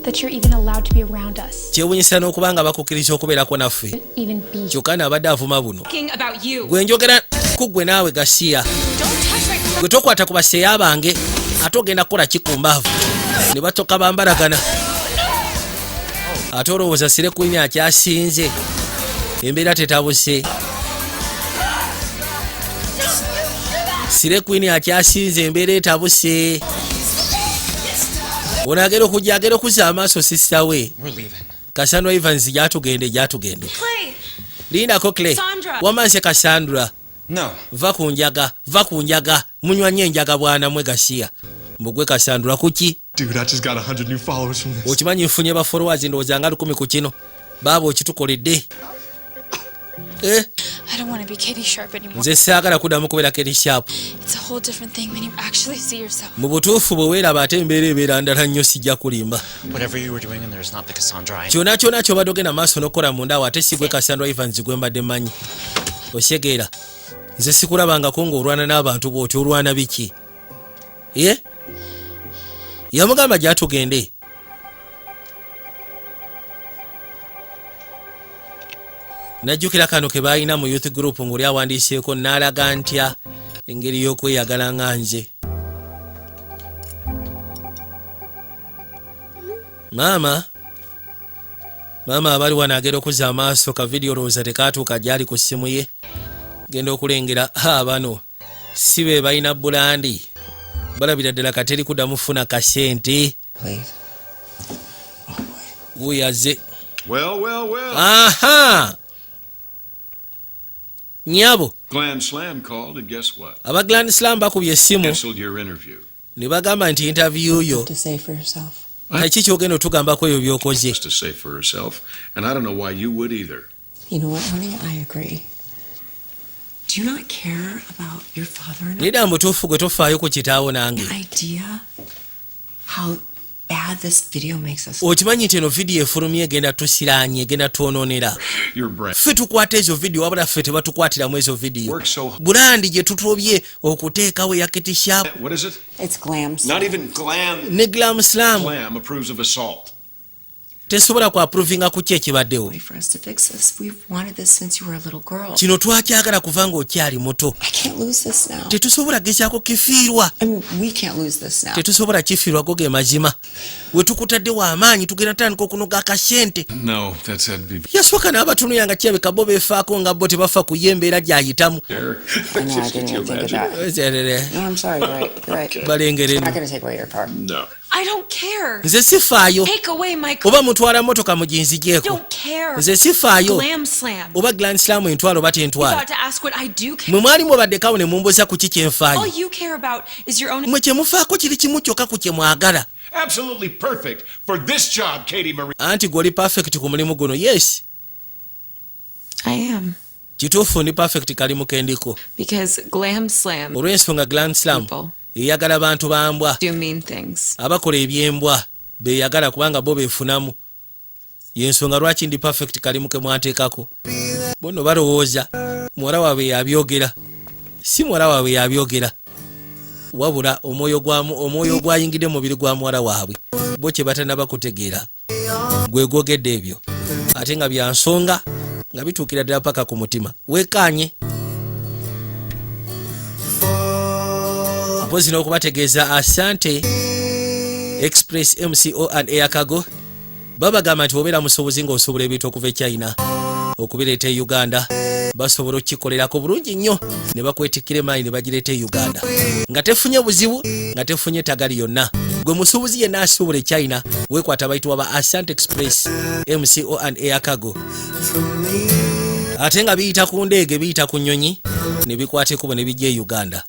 That you're even allowed to be around us. Kyewunyisa n'okuba nga bakukkiriza okubeerako naffe. Even be. Kyokka naabadde avuma buno. Talking about you. Gwe njogera ku ggwe naawe gasiya. Gwe tokwata ku baseya bange, ate ogenda kukola kikumbaavu ne batoka bambalagana. Ate olowooza slay queen akyasinze, embeera tetabuse. Slay queen akyasinze, embeera etabuse. Ono agera okujja, agera okuzza amaaso sister we. We're leaving. Cassandra Evans, gyatugende, gyatugende. Clay! Lindako, Clay. Sandra! Wamanse Cassandra. No. Va ku njaga, va ku njaga, munywa nnyo enjaga bwanamwe gasiya mbugwe. Cassandra kuki? Dude, I just got 100 new followers from this. Okimanyi nfunye ba followers ndowooza nga 1000 ku kino? Baaba okitukoledde. Eh, I don't want to be Katie Sharp anymore. Nze saagala kuddamu kubeera Katie Sharp. It's a whole different thing when you actually see yourself. Mu butuufu bwe weeraba ate embeera ebeera ndala nnyo, sijja kulimba. Whatever you were doing in there is not the Cassandra I Kyonna kyonna kyobadde ogenda maaso n'okukola munda awo, ate si gwe Cassandra Evans gwe mbadde mmanyi, osyegeera? Nze sikulabangako ng'olwana n'abantu bw'oti. Olwana biki? Ye yamugamba gyatugende. Najjukira kano ke balina mu youth group ng'oli awandiiseeko n'alaga ntya engeri y'okweyagala nga nze. Maama, maama abali wano agenda okuzza amaaso ka vidiyo, olowooza tekaatuuka gyali ku ssimu ye. Genda okulengera, ha, bano si be balina brand, balabira ddala kateri kuddamu funa kasente. Wuyaze. Well, well, well. Aha, nyabo. Glam Slam called, and guess what? Aba Grand Slam bakubye essimu. Canceled your interview. Ne bagamba nti interview yo. To say for yourself. Kaki kyogenda otugambako ebyo byokoze? To say for herself, and I don't know why you would either. You know what, honey? I agree. Do you not care about your father and I? Nedda, mutuufu gwe tofaayo ku kitaawo nange. Idea how bad this video makes us. Okimanyi nti eno vidiyo efulumye egenda tusiraanye, egenda twonoonera? Your brand. Ffe tukwata ezo vidiyo, wabula ffe tebatukwatiramu ezo vidiyo. Work so Brand gye tutobye okuteekawo eya Kate Sharp. What is it? It's Glam. Not even Glam. Ne Glam Slam. Glam approves of assault. Tesobola ku approvinga ku ki ekibaddewo. Wait for us to fix this. We've wanted this since you were a little girl. Kino twakyagala kuva ng'okyali muto. I can't lose this now. Tetusobola gezaako kifiirwa. I mean, we can't lose this now. Tetusobola kifiirwa, go ge mazima. We tukutaddewo amaanyi, tugenda tandika okunoga akasente. No, that'd be Yasooka n'abatunuya nga kirabika bo beefaako nga bo tebafa ku ye embeera gy'ayitamu. Derek. I know, I didn't even think of that. No, I'm sorry. You're right. You're right. Balengere. I'm not going to take away your car. No. I don't care. Nze sifaayo. Take away my car. Oba mutwala motoka muginzigyeko. Don't care. Nze sifaayo. Glam Slam. Oba Grand Slam entwala oba You tentwala. thought to ask what I do care. Mwe mwali mubaddekawo ne mumbuuza ku ki kyenfaayo. All you care about is your own. Mwe kyemufaako kiri kimu kyokka ku kye mwagala. Absolutely perfect for this job, Katie Marie. Anti gw'oli perfect ku mulimu guno, yes. I am. Kituufu, ndi perfect, kalimu kendiko. Because Glam Slam Olw'ensonga Grand Slam eyagala bantu bambwa. do mean things. Abakola ebyembwa beyagala kubanga bo befunamu, yensonga lwaki ndi perfect, kalimu ke mwanteekako. Bono balowooza muwala waabwe yabyogera, si muwala waabwe yabyogera, wabula omwoyo gwayingidde mu mubiri gwa muwala waabwe, bo kye batanaba kutegeera gwe gwogedde ebyo, ate nga bya nsonga nga bituukira ddala paka ku mutima. Weekaanye mpozi n'okubategeeza Asante Express MCO and Air Cargo babagamba nti obeera musobozi ng'osobola ebintu okuva e China okubireeta e Uganda, basobola okukikolerako bulungi nnyo ne bakwetikkira emaali ne bagireeta e Uganda nga tefunye buzibu, nga tefunye tagali yonna. Gwe musuubuzi yenna asuubula e China, weekwata bayitibwa ba Asante Express MCO and Air Cargo, ate nga biyita ku ndeege, biyita ku nnyonyi ne bikwata ekkubo ne bijja e Uganda.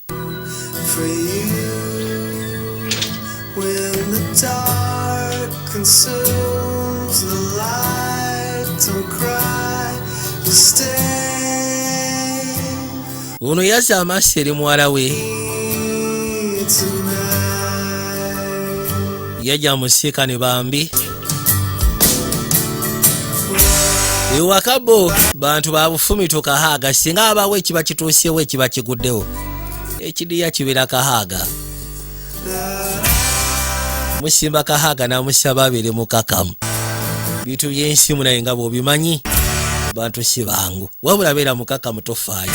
For you when the dark consumes the light, don't cry, just stay Ono yazza amaaso eri muwala we. Tonight. Yajja amusiikane bambi ewaka. Bo bantu babufumito kahaaga, singa abaawo ekiba kituusewo, ekiba kiguddewo, ekidiya kibeera kahaaga. Musimba kahaaga n'amusaba abeere mukakamu. Bintu byensimu, naye nga bw'obimanyi bantu si bangu, wabula beera mukakamu, tofaayo.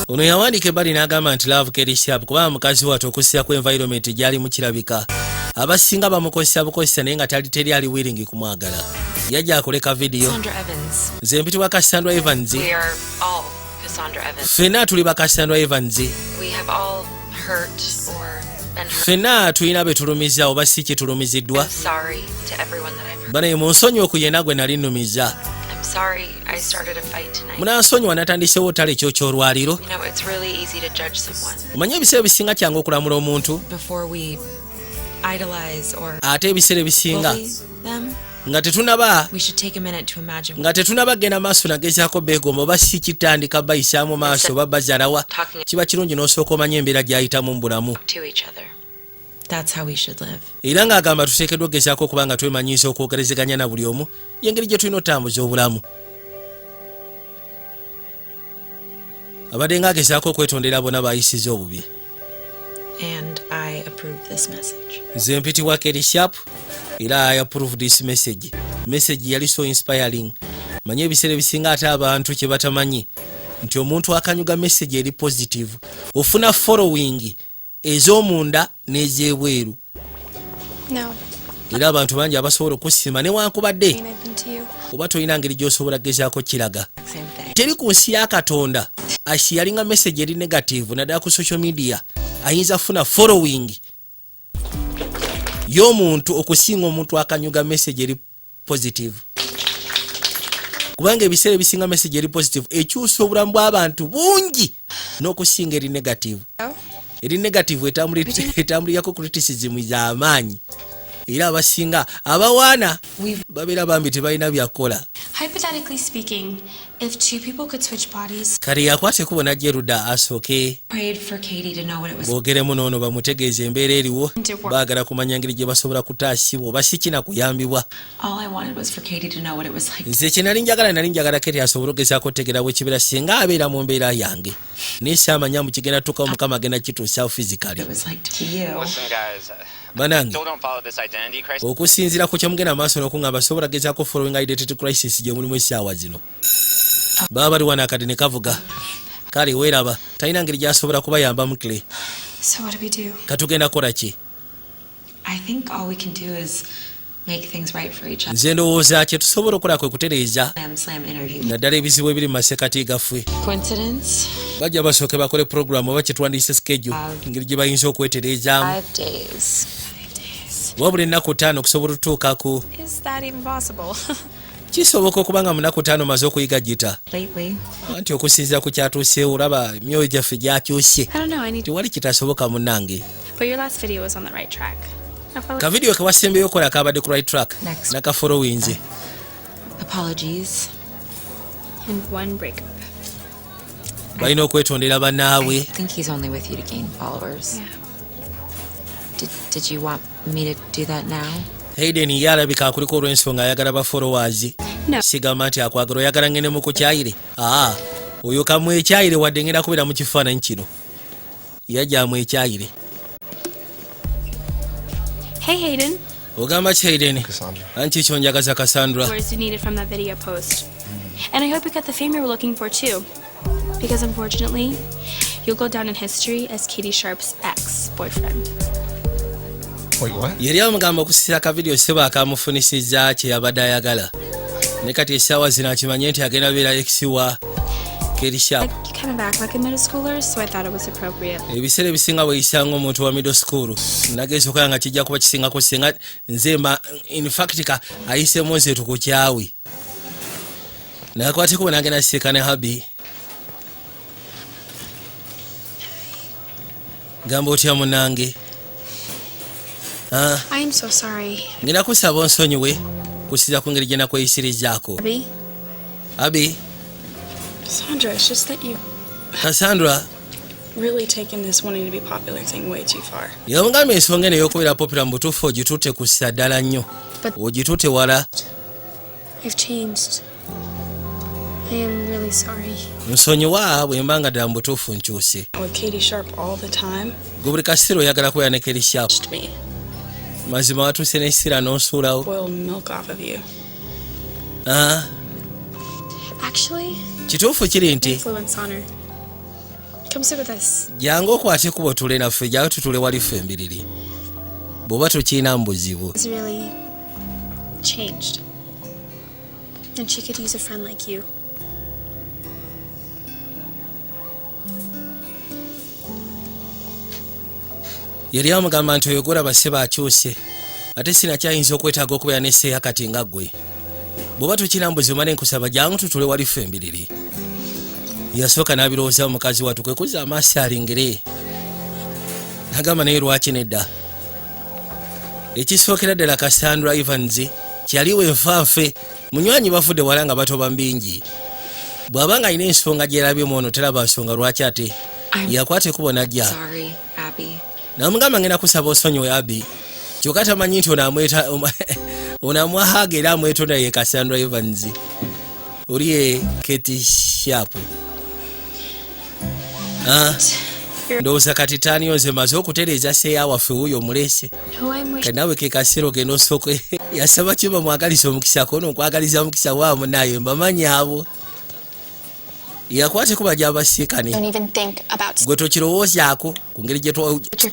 Ono yawandiika ebbali n'agamba nti love Kate Sharp, kubanga mukazi wattu okussira ku environment gyali mukirabika abasinga bamukozesa bukozesa, naye nga tali teri ali willing kumwagala. Yajja akoleka vidiyo. Cassandra Evans. Nze mpitibwa Cassandra Evans. We are all Cassandra Evans. Ffenna tuli ba Cassandra Evans. We have all hurt or been hurt. Ffenna tulina be tulumiza oba si kitulumiziddwa. I'm sorry to everyone that I've hurt. Banaye munsonyi ku yenna gwe nali nnumiza. I'm sorry I started a fight tonight. Munansonyiwa natandisewo otale ekyokyolwaliro. You know, it's really easy to judge someone Omanye ebiseera ebisinga kyangu okulamula omuntu before we idolize or ate ebiseera ebisinga bully them. Nga tetunaba We should take a minute to imagine nga tetunaba genda maaso nagezaako beegomba oba si kitandika bayisaamu maaso oba bazalawa, kiba kirungi n'osooka omanya embeera gy'ayitamu mu bulamu. to each other. That's how we should live. Era ng'agamba tuteekeddwa okugezaako okuba nga twemanyiisa okwogerezeganya na buli omu, yengeri gye tulina otambuza obulamu. Abadde nga agezaako okwetondera bonna bayisiza obubi. And I approve this message. Nze mpitibwa Katie Sharp era I approve this message. Message yali so inspiring. Manye ebiseera ebisinga ate abantu kye batamanyi nti omuntu akanyuga message eri positive, ofuna following ez'omunda n'ez'ebweru. No. Era abantu bangi abasobola okusima newankubadde I mean, I've been to you. oba tolina ngeri gy'osobola kugezaako kiraga. Same thing. Teri ku nsi ya Katonda asharinga message eri negative, naddala ku social media, ayinza kufuna following y'omuntu okusinga omuntu akanyuga message eri positive, kubanga ebiseera ebisinga message eri positive ekyusa obulamu bw'abantu bungi n'okusinga eri negative. Eri negative etambulirako criticism z'amaanyi, era abasinga abawaana babeera bambi tebalina byakukola. Hypothetically speaking, if two people could switch bodies, Kale yakwata ekkubo najja erudda asooke Prayed for Katie to know what it was. boogeremu n'ono bamutegeeza embeera eriwo. Baagala kumanya ngeri gye basobola kutaasibwa oba si kina kuyambibwa. All I wanted was for Katie to know what it was like. Nze kye nali njagala, nali njagala Katie asobole okugezaako otegeera bwe kibeera singa abeera mu mbeera yange, naye saamanya mu kigenda tuukawo Mukama agenda kituusaawo physically. It was like to be you. Listen, guys. Banange, Still don't follow this identity crisis. okusinziira ku kyemugenda maaso n'okuŋŋamba, sobola gezaako following identity crisis gye mulimu essaawa zino. Baba bali wano akadde ne kavuga, kale weeraba talina ngeri gy'asobola kubayambamu kle. So what do we do? Katugenda kukola ki? I think all we can do is make things right for each other. Nze ndowooza kye tusobola okukola kwe kutereeza Glam Slam interview. naddala ebizibu ebiri mu masekati gaffe. Coincidence? Bajja basooke bakole puroguramu oba kyetwandiise schedule, engeri gye bayinza okwetereezaamu. 5 days. Wabula ennaku 5 okusobola otutuukaku. Is that even possible? Kisoboka okuba nga mu nnaku 5 maze okuyiga gita? Lately. Anti okusinziira ku kyatuuseewo, olaba emyoyo gyaffe gyakyuse. I don't know. I need. Tewali kitasoboka munnange. But your last video was on the right track. I follow- Ka video ke wasembeyo okola kabadde ku right track. Next. Nakafollowinze. Apologies. And one breakup. Balina okwetondera bannaabwe. I think he's only with you to gain followers. Yeah. Did you want me to do that now? Hayden ye alabika akuliko olw'ensonga ayagala ba followers. No. Sigamba nti akwagala. Oyagala ngende mu kukyayire? Aa, oyo kamwekyayire, wadde ngenda kubeera mu kifaananyi kino, yajja amwekyayire. Hey, Hayden. Ogamba ki, Hayden? Anti kyonjagaza, Cassandra. Words you needed from that video post. And I hope you got the fame you were looking for too. Because unfortunately, you'll go down in history as Katie Sharp's ex-boyfriend. Wait, what? Yali amugamba okusisa ka video seba akamufunisizza kye yabadde ayagala, ne kati essaawa zino akimanye nti agenda beera ex wa Katie Sharp. Like, you kind of act like a middle schooler, so I thought it was appropriate. Ebiseera ebisinga weeyisanga omuntu wa middle school, nageeza okulaba nga kijja kuba kisingako singa nze mba in fact ka ayisemu nze tukukyawe. Nakwateko bwe nagenda sisiika ne Habi. Gamba otya munange? Ah, I am so sorry. Ngenda kusaba onsonyiwe kusinza ku ngeri gye nakweyisirizaako. Abby? Abi. Sandra, it's just that you've Cassandra, really taken this wanting to be popular thing way too far. Yamugamba ensonga eno ey'okubeera popular mu butuufu ogitutte ku ssa ddala nnyo, ogitutte wala. I've changed. I am really sorry. Nsonyiwa bwe mba nga ddala mu butuufu nkyuse. With Katie Sharp all the time. Gwe buli kaseera oyagala kubeera ne Katie Sharp. Me. Mazima watuuse n'ekiseera n'onsuulawo. Boil milk off of you. Ah, Actually, kituufu kiri nti influence on her. Come sit with us. Jangu okwate kuba otule naffe, jangu tutule wali ffe embiriri bw'oba tokiina mu buzibu. It's really changed. And she could use a friend like you. Yali amugamba nti oyo gwolaba ssebo akyuse, ate sinakyayinza okwetaaga okubeera ne seeya kati nga ggwe. Bw'oba tokiina mu buzibu, mane nkusaba jangu tutule wali ffe embiriri. Yasooka n'abirowooza mukazi wattu, kwe kuzza amaaso alingire, nagamba naye lwaki nedda. Ekisookera ddala, Cassandra Evans kyaliwo enfanfe munywanyi, bavudde wala nga batoba mbingi. Bw'aba nga alina ensonga gyerabyemu ono, teraba nsonga lwaki ate yakwata ekubo najja. Sorry, Abby. Namugamba ngenda kusaba osonyiwe, Abi, kyokka tamanyi nti ono ono amwahaga era amwetonda ye Cassandra Evans, oli ye Katie Sharp. Ah, ndowooza kati taaniyo nze maze okutereeza seeya waffe wuuyo omuleese. Who I'm wishing Kati naawe ke kaseera ogenda osooke yasaba ki bamwagalisa omukisa kono nkwagaliza mukisa wa munaye mbamanyi abo yakwate kuba gyabasiikane. Don't even think about Gwe tokirowoozaako ku ngeri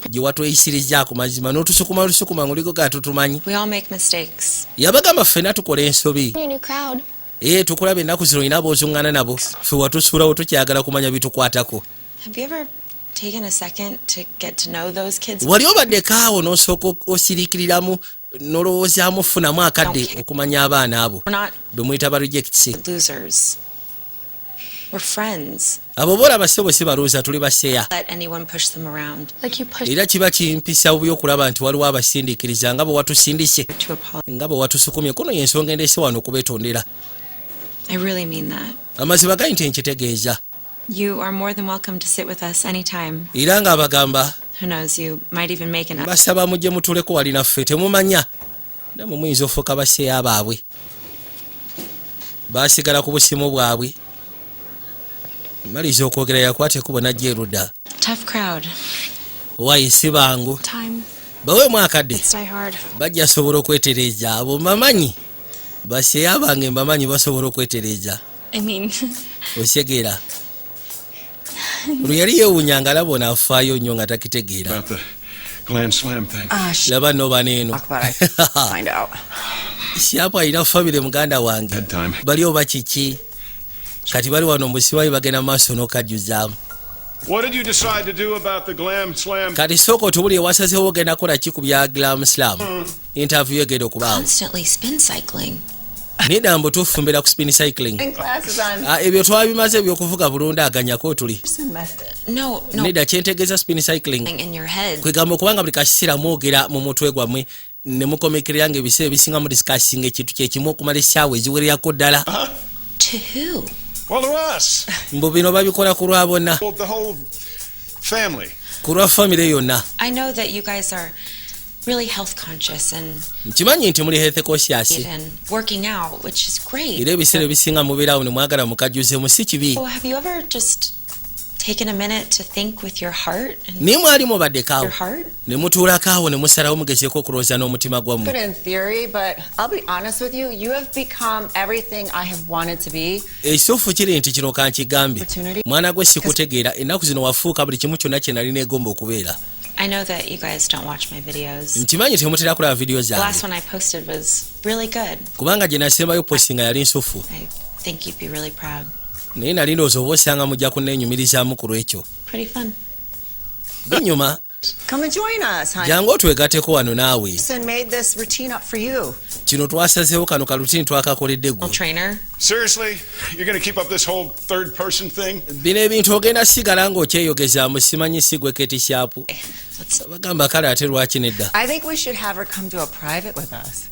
gye watweyisirizaako mazima n'otusukuma lusukuma nguliko ga tutumanyi. We all make mistakes. Yabagamba ffenna tukola ensobi. Your new crowd. Ee, tukulaba ennaku zino olina ab'ozuŋŋana nabo, ffe watusuulawo tokyagala kumanya bitukwatako. Have you ever taken a second to get to know those kids? Wali obaddeko awo n'osooka osiriikiriramu n'olowoozaamu funamu akadde okumanya abaana abo We're not be muyita ba rejects? losers. We're friends. Abo boolaba ssebo si balooza, tuli baseya. Let anyone push them around. Like you pushed Era kiba kimpisa bubi okulaba nti waliwo abasindiikiriza nga bwe watusindise, nga bwe watusukumye kono. Yensonga endese wano okubetondera. I really mean that. Amazima gali nti nkitegeeza. You are more than welcome to sit with us anytime. Era ng'abagamba Who knows, you might even make an basaba mujje mutuleko wali naffe, temumanya namwe muyinza ofuuka baseya baabwe. Basigala ku busimu bwabwe. Maliriza okwogera yakwata ekkubo najja erudda. Tough crowd. Waayi si bangu. Time. Baweemu akadde. Let's die hard. Bajja sobola okwetereeza abo mbamanyi, baseya bange mbamanyi basobola okwetereeza. I mean, Osegeera olwo yali yeewuunya nga alaba ono afaayo nnyo nga takitegeera. About the Glam Slam thing. Laba nno bano eno. Find out. Syapu alina famire muganda wange bali oba kiki kati bali wano musibayi bagenda maaso n'okajjuzaamu. What did you decide to do about the Glam Slam? Kati sooka otubuli ewasazeewo ogenda kukola ki ku bya Glam Slam interview egenda okubaawo? Constantly spin cycling. Nedda mbu tufumbira ku spin cycling. Classes on. Ah, ebyo twabimaze ebyokuvuga bulungi aganyako tuli. No. Nedda, kyentegeeza spin cycling In your head. kwegamba okubanga buli kaseera mwogera mu mutwe gwammwe ne mukomekerera nga ebiseera ebisinga mu discussinga ekintu kyekimu okumala essaawa eziwererako ddala. To who? Well, to us. Mbu bino babikola ku lwa bonna. Well, the whole family. Ku lwa famire yonna. I know that you guys are really health conscious and Nkimanyi nti muli health conscious and working out, which is great. era ebiseera ebisinga mubeeraawo ne mwagala mukajjuzemu, si kibi. Oh, have you ever just taken a minute to think with your heart and Naye mwali mubaddeko your heart? ne mutuulako awo ne musalawo mugezeeko okulowooza n'omutima gwammwe? Good in theory, but I'll be honest with you, you have become everything I have wanted to be. Ekituufu kiri nti kino kankigambe, Opportunity. mwana gwe sikutegeera, ennaku zino wafuuka buli kimu kyonna kye nali neegomba okubeera. I know that you guys don't watch my videos. Nkimanyi temutera kulaba vidiyo The zange. last one I posted was really good. Kubanga gye nasembayo postinga yali nsufu. I think you'd be really proud. Naye nali ndowooza oba osanga mujja kuneenyumirizaamu ku lwekyo. Pretty fun. Binyuma. Come and join us, honey. Jangu otwegatteko wano naawe. Jason made this routine up for you. Kino twasazeewo, kano ka routine twakakoledde gwe. Trainer. Seriously? You're going to keep up this whole third person thing? Bino ebintu ogenda sigala ng'okyeyogezaamu? Simanyi si gwe Kate Sharp bagamba kale ate lwaki nedda. I think we should have her come do a private with us.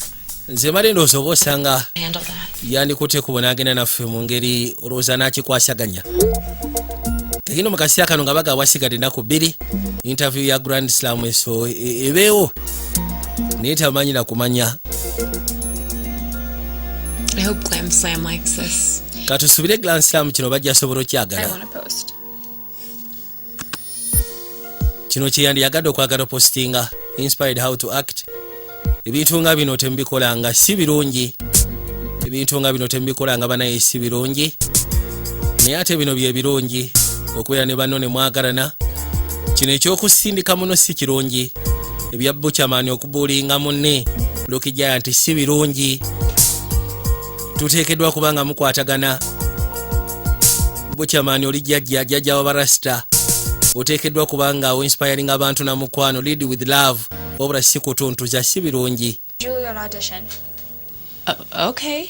Nze male ndowooza oba osanga Handle that. yandikutte kubo n'agenda naffe mu ngeri olowooza n'akikwasaganya ekino mu kaseera kano nga bagaba wasigadde ennaku 2 interview ya Grand Slam eso ebeewo naye tamanyi na kumanya. I hope Glam Slam likes this. Katusubire Grand Slam kino bajja sobola I okyagala. want to post. Kino kyeyandiyagadde okwagala postinga inspired how to act. Ebintu nga bino temubikolanga, si birungi. Ebintu nga bino temubikolanga banaye, si birungi. Naye ate bino bye birungi okubeera ne banno ne mwagalana. Kino ekyokusindika muno si kirungi, ebya bukyamaani okubuulinga munne lokijaya nti si birungi. Tuteekeddwa kuba nga mukwatagana. Bukyamaani oli jjajja, jjajja wabarasita, oteekeddwa kuba nga oinspiring abantu na mukwano, lead with love, wabula si kutuntuza, si birungi. Juilliard audition. Okay.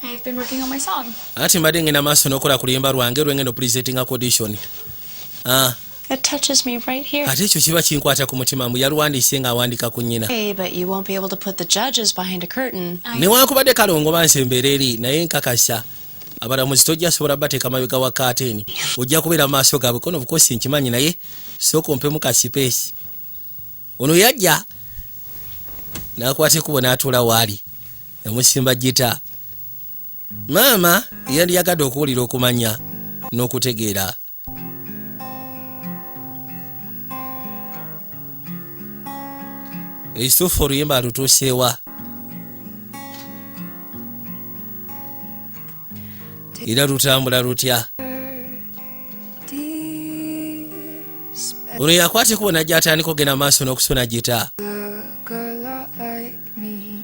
I've been working on my song. Anti mbadde ngenda maaso n'okola ku luyimba lwange lwengenda opresentinga ku audition. Ah, That touches me right here. ate ekyo kiba kinkwata ku mutima mbu yaluwandiise ng'awandika ku nnyina. Hey, but you won't be able to put the judges behind a curtain. Newankubadde kalongo bansi embeera eri, naye nkakasa abalamuzi tojja sobola bateeka mabega wa curtain, ojja kubeera mu maaso gaabwe. Kono bukosi nkimanyi, naye sooka ompemu ka space. Ono yajja n'akwata ekkubo n'atuula waali yamusimba gita. Maama yandiyagadde okuwulira okumanya n'okutegeera. Ekituufu oluyimba alutuuseewa era lutambula lutya? Ono yakwata ekubo najja atandika okugenda maaso n'okusuna gita Look a lot like me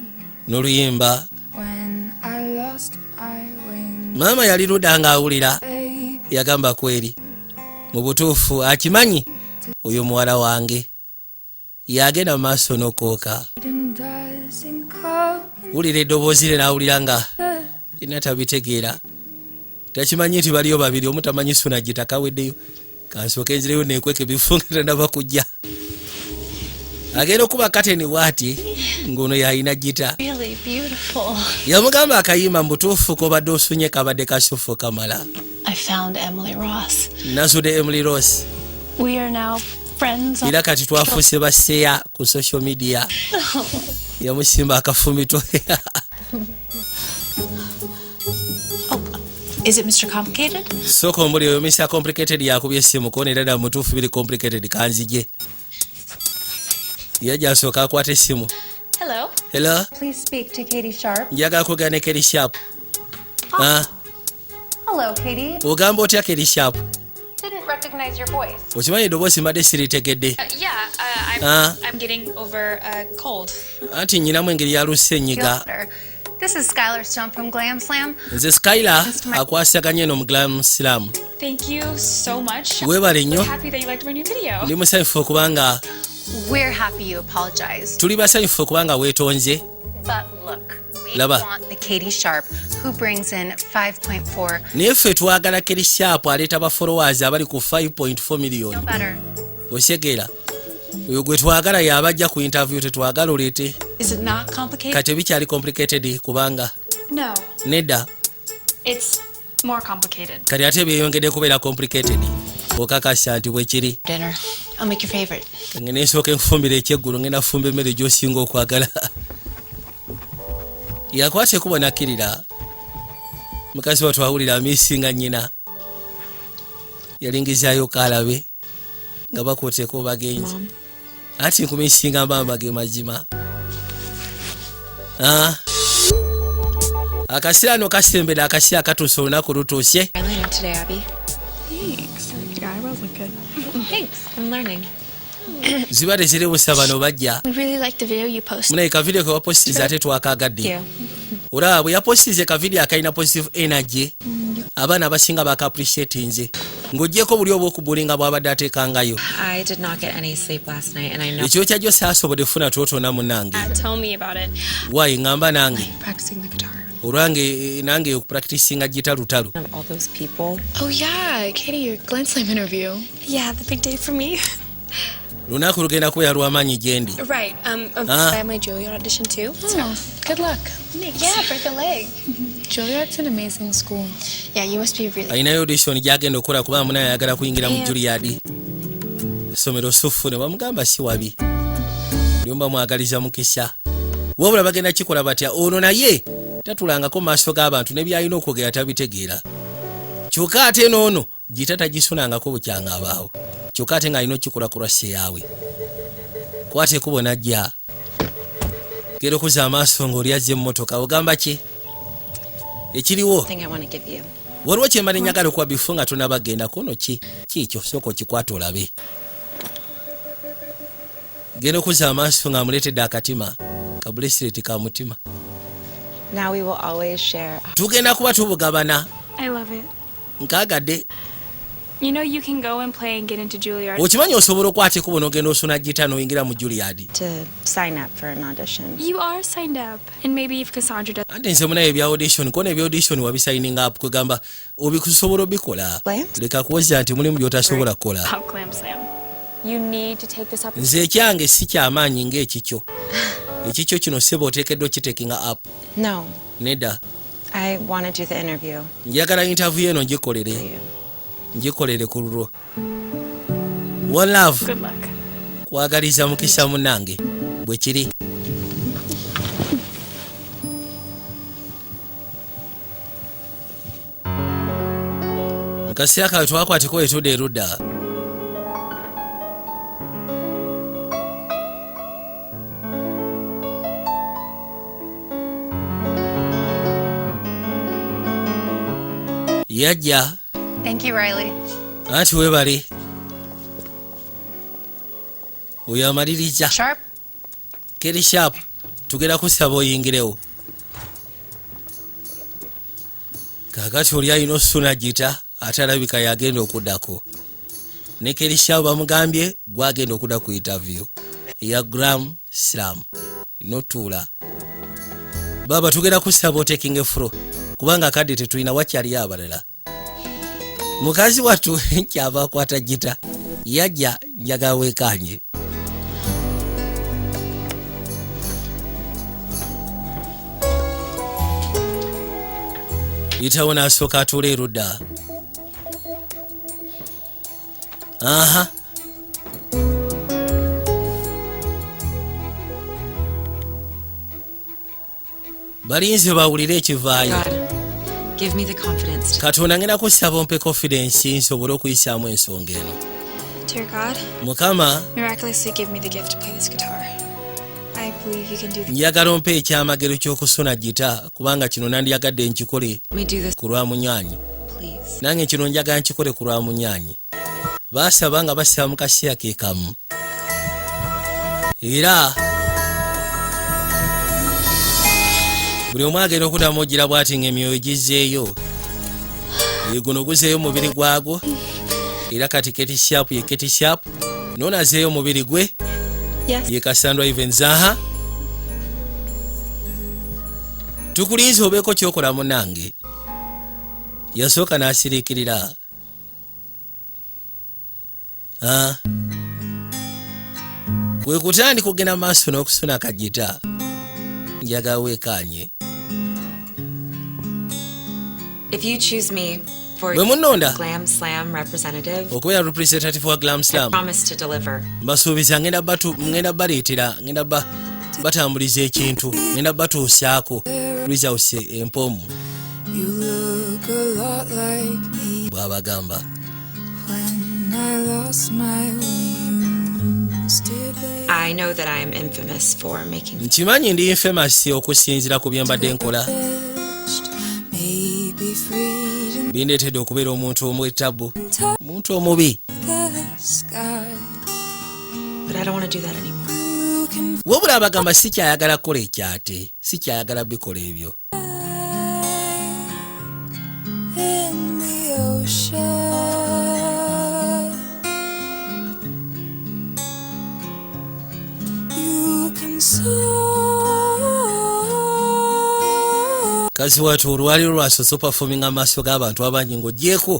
n'oluyimba. when I lost my wings. Maama yali ludda ng'awulira, yagamba kweri mu butuufu akimanyi oyo muwala wange yagenda mu maaso n'okwoka. Freedom doesn't come Wulira eddoboozi lye n'awulira nga lina tabitegeera, takimanyi nti baliyo babiri, omu tamanyi suna gita kaweddeyo. Kansooke nzireyo neekweka ebifo nga tanaba kujja. Agenda okuba kateni bw'ati ng'ono yalina gita. Really beautiful. Yamugamba akayimba mu butuufu kobadde osunye kabadde kasufu kamala. I found Emily Ross. Nazudde Emily Ross. We are now friends on Era kati twafuuse baseya ku social media. Yamusimba akafumito. Is it Mr. Complicated? Sooka ombuli oyo Mr Complicated yakubye essimu kona era ddala mutuufu biri complicated. Kanzije yajja asooka akwata essimu. Hello. Hello. Please speak to Katie Sharp. Njagala kwogera ne Katie Sharp. Ah, Hello, Katie. Ogamba otya, Katie Sharp? Didn't recognize your voice. Okimanyi eddoboozi mbadde siritegedde. Yeah, I'm, Ah. I'm getting over a cold. Anti nyinamu engeri yalusse enyiga. This is Skylar Stone from Glam Slam. Nze Skylar akwasaganye eno mu Glam Slam. Thank you so much. Weebale nnyo. I'm happy that you liked my new video. Ndi musanyufu okubanga We're happy you apologized. tuli basanyufu okubanga weetonze. But look, we Laba. want the Katie Sharp who brings in 5.4. Naye ffe twagala Katie Sharp aleeta ba followers abali ku 5.4 miliyoni. No better. Osegeera oyo gwe twagala yabajja ku interview, tetwagala oleete. Is it not complicated? Kati ebikyali complicated kubanga No, nedda. it's more complicated. Kati ate byeyongedde kubeera complicated, okakasa nti bwekiri. Dinner. I'll make your favorite. Ngenda ensooka enfumbira ekyeggulu, ngenda fumba emmere gy'osinga okwagala. Yakwata ekubo nakkirira. Mukazi wattu awulira amiisinga nnyina, yalingizaayo kaalabe nga bakwoteko bagenzi. Anti nkumisinga maama ge mazima. Ah. Akaseera no kasembera, akaseera katuuse, olunaku lutuuse. Eyeliner today, Abby. Thanks. Your eyebrows look good. Thanks. I'm learning. Ziba teziri busa, bano bajja. We really like the video you posted. Munaye kavidiyo ke wapositize ate twakagadde. Olaba bwe yapositize kavidiyo akalina positive energy, abaana abasinga baka appreciatinze ng'ogyeko buli oba okubulinga bw'abadde ateekangayo. I did not get any sleep last night, and I know Ekiro kyajjo saasobodde kufuna twotona munange. Tell me about it. Waayi ŋŋamba nange. Practicing the guitar. Olwange nange okupracticinga gita lutalo. of all those people. Oh yeah, Katie, your Glam Slam interview. Yeah, the big day for me. Lunaku lugenda kubeera lw'amaanyi gye ndi. Right. Ah. I have my Juilliard audition too. So. Good luck. Yeah, break a leg. Juilliard's an amazing school. Yeah, you must be really. Alinayo audition gyagenda okukola kubanga munaye ayagala kuyingira mu Juilliard, essomero sufu. Ne bamugamba si wabi lyomba mwagaliza mukisa, wabula bagenda kikola batya? Ono naye tatulangako mu maaso g'abantu ne byalina okwogera tabitegeera, kyokka ate n'ono gita tagisunangako bukyanga abaawo, kyokka ate ng'alina okukikola ku lwa seyaawe. Kwata ekubo najja gera okuza amaaso ng'oli azza emmotoka. Ogamba ki ekiriwo? Thing I want to give you. Waliwo kyembadde njagala okuwa bifo nga tonabagenda kono. Ki kiikyo? Sooka okikwata olabe. Genda okuzza amaaso ng'amuleetedde akatima kabracelet ka mutima. Now we will always share. Tugenda kuba tubugabana. I love it. Nkaagadde. You know you can go and play and get into Juilliard. Okimanyi osobola okwata ekubo n'ogenda osona gita n'oyingira mu Juilliard. To sign up for an audition. You are signed up. And maybe if Cassandra does Anti nze munaye ebya audition kona ebya audition wabisigninga up, kwegamba obikusobola obikola, leka kuwoza nti mulimu by'otasobola kukola. Pop Glam Slam. You need to take this up. Nze ekyange si kyamaanyi ng'ekikyo, ekikyo kino seba oteekeddwa okitakinga up. No, Nedda. I want to do the interview. Njagala interview eno ngikolere, ngikolere ku lulwo. One love. Good luck. Kwagaliza mukisa munnange, bwe kiri. Mu kaseera kawe twakwateko etudde erudda. Yajja. Thank you, Riley. Anti webale. Oyo amaliriza. Sharp. Keri Sharp, tugenda kusaba oyingirewo. Kakati oli alina osuna gita, ate alabika yagenda okuddako ne Keri Sharp. Bamugambye gwagenda okudda ku interview ya Glam Slam. Notuula baba, tugenda kusaba otakinga floor kubanga akadde tetulina, wakyaliyo abalala. Mukazi wattu kyava akwata gita, yajja njagala weekanye. Yitawo n'asooka atuula erudda. Aha, balinze bawulire ekivaayo. God, give me the confidence to. Katonda, ngenda kusaba ompe confidence nsobole okuyisaamu ensonga eno. Dear God, Mukama, miraculously give me the gift to play this guitar. I believe you can do this. Njagala ompe ekyamagero ky'okusuna gita, kubanga kino nandyagadde nkikole Let me do this, ku lwa munywanyi. Please. Nange kino njagala nkikole ku lwa munywanyi. Baasaba nga basaba mu kaseera ke kamu, era buli omu agenda okuddamu ogira bw'ati ng'emyoyo gizzeeyo. Guno guzeeyo omubiri gwagwo, era kati Keti Sharp ye Keti Sharp, noonazeeyo omubiri gwe. Yes. Ye Cassandra Evans. Aha, tukulinze obeeko kyokola munange. Yasooka n'asiriikirira. Ah. Kwe kutandika okugenda mu maaso n'okusuna kagita. Njagala weekaanye. If you choose me for Bwe munnonda Glam Slam representative, okubeera representative wa Glam I Slam, promise to deliver. mbasuubiza ngenda baleetera, ngenda batambuliza ekintu, ngenda batuusaako results empoomu. You look a lot like me Bw'abagamba. when I lost my wings. Did they I know that I am infamous for making Nkimanyi ndi infamous okusinziira ku bye mbadde nkola. maybe freedom Bindeetedde okubeera omuntu omwetabu, omuntu omubi. The sky? But I don't want to do that anymore. You can Wabula abagamba sikyayagala kukola ekyate, sikyayagala bikola ebyo. In the ocean. You can soar. Kazi watu olwaliro lwasoose opafominga mu maaso g'abantu abangi ng'ogyeko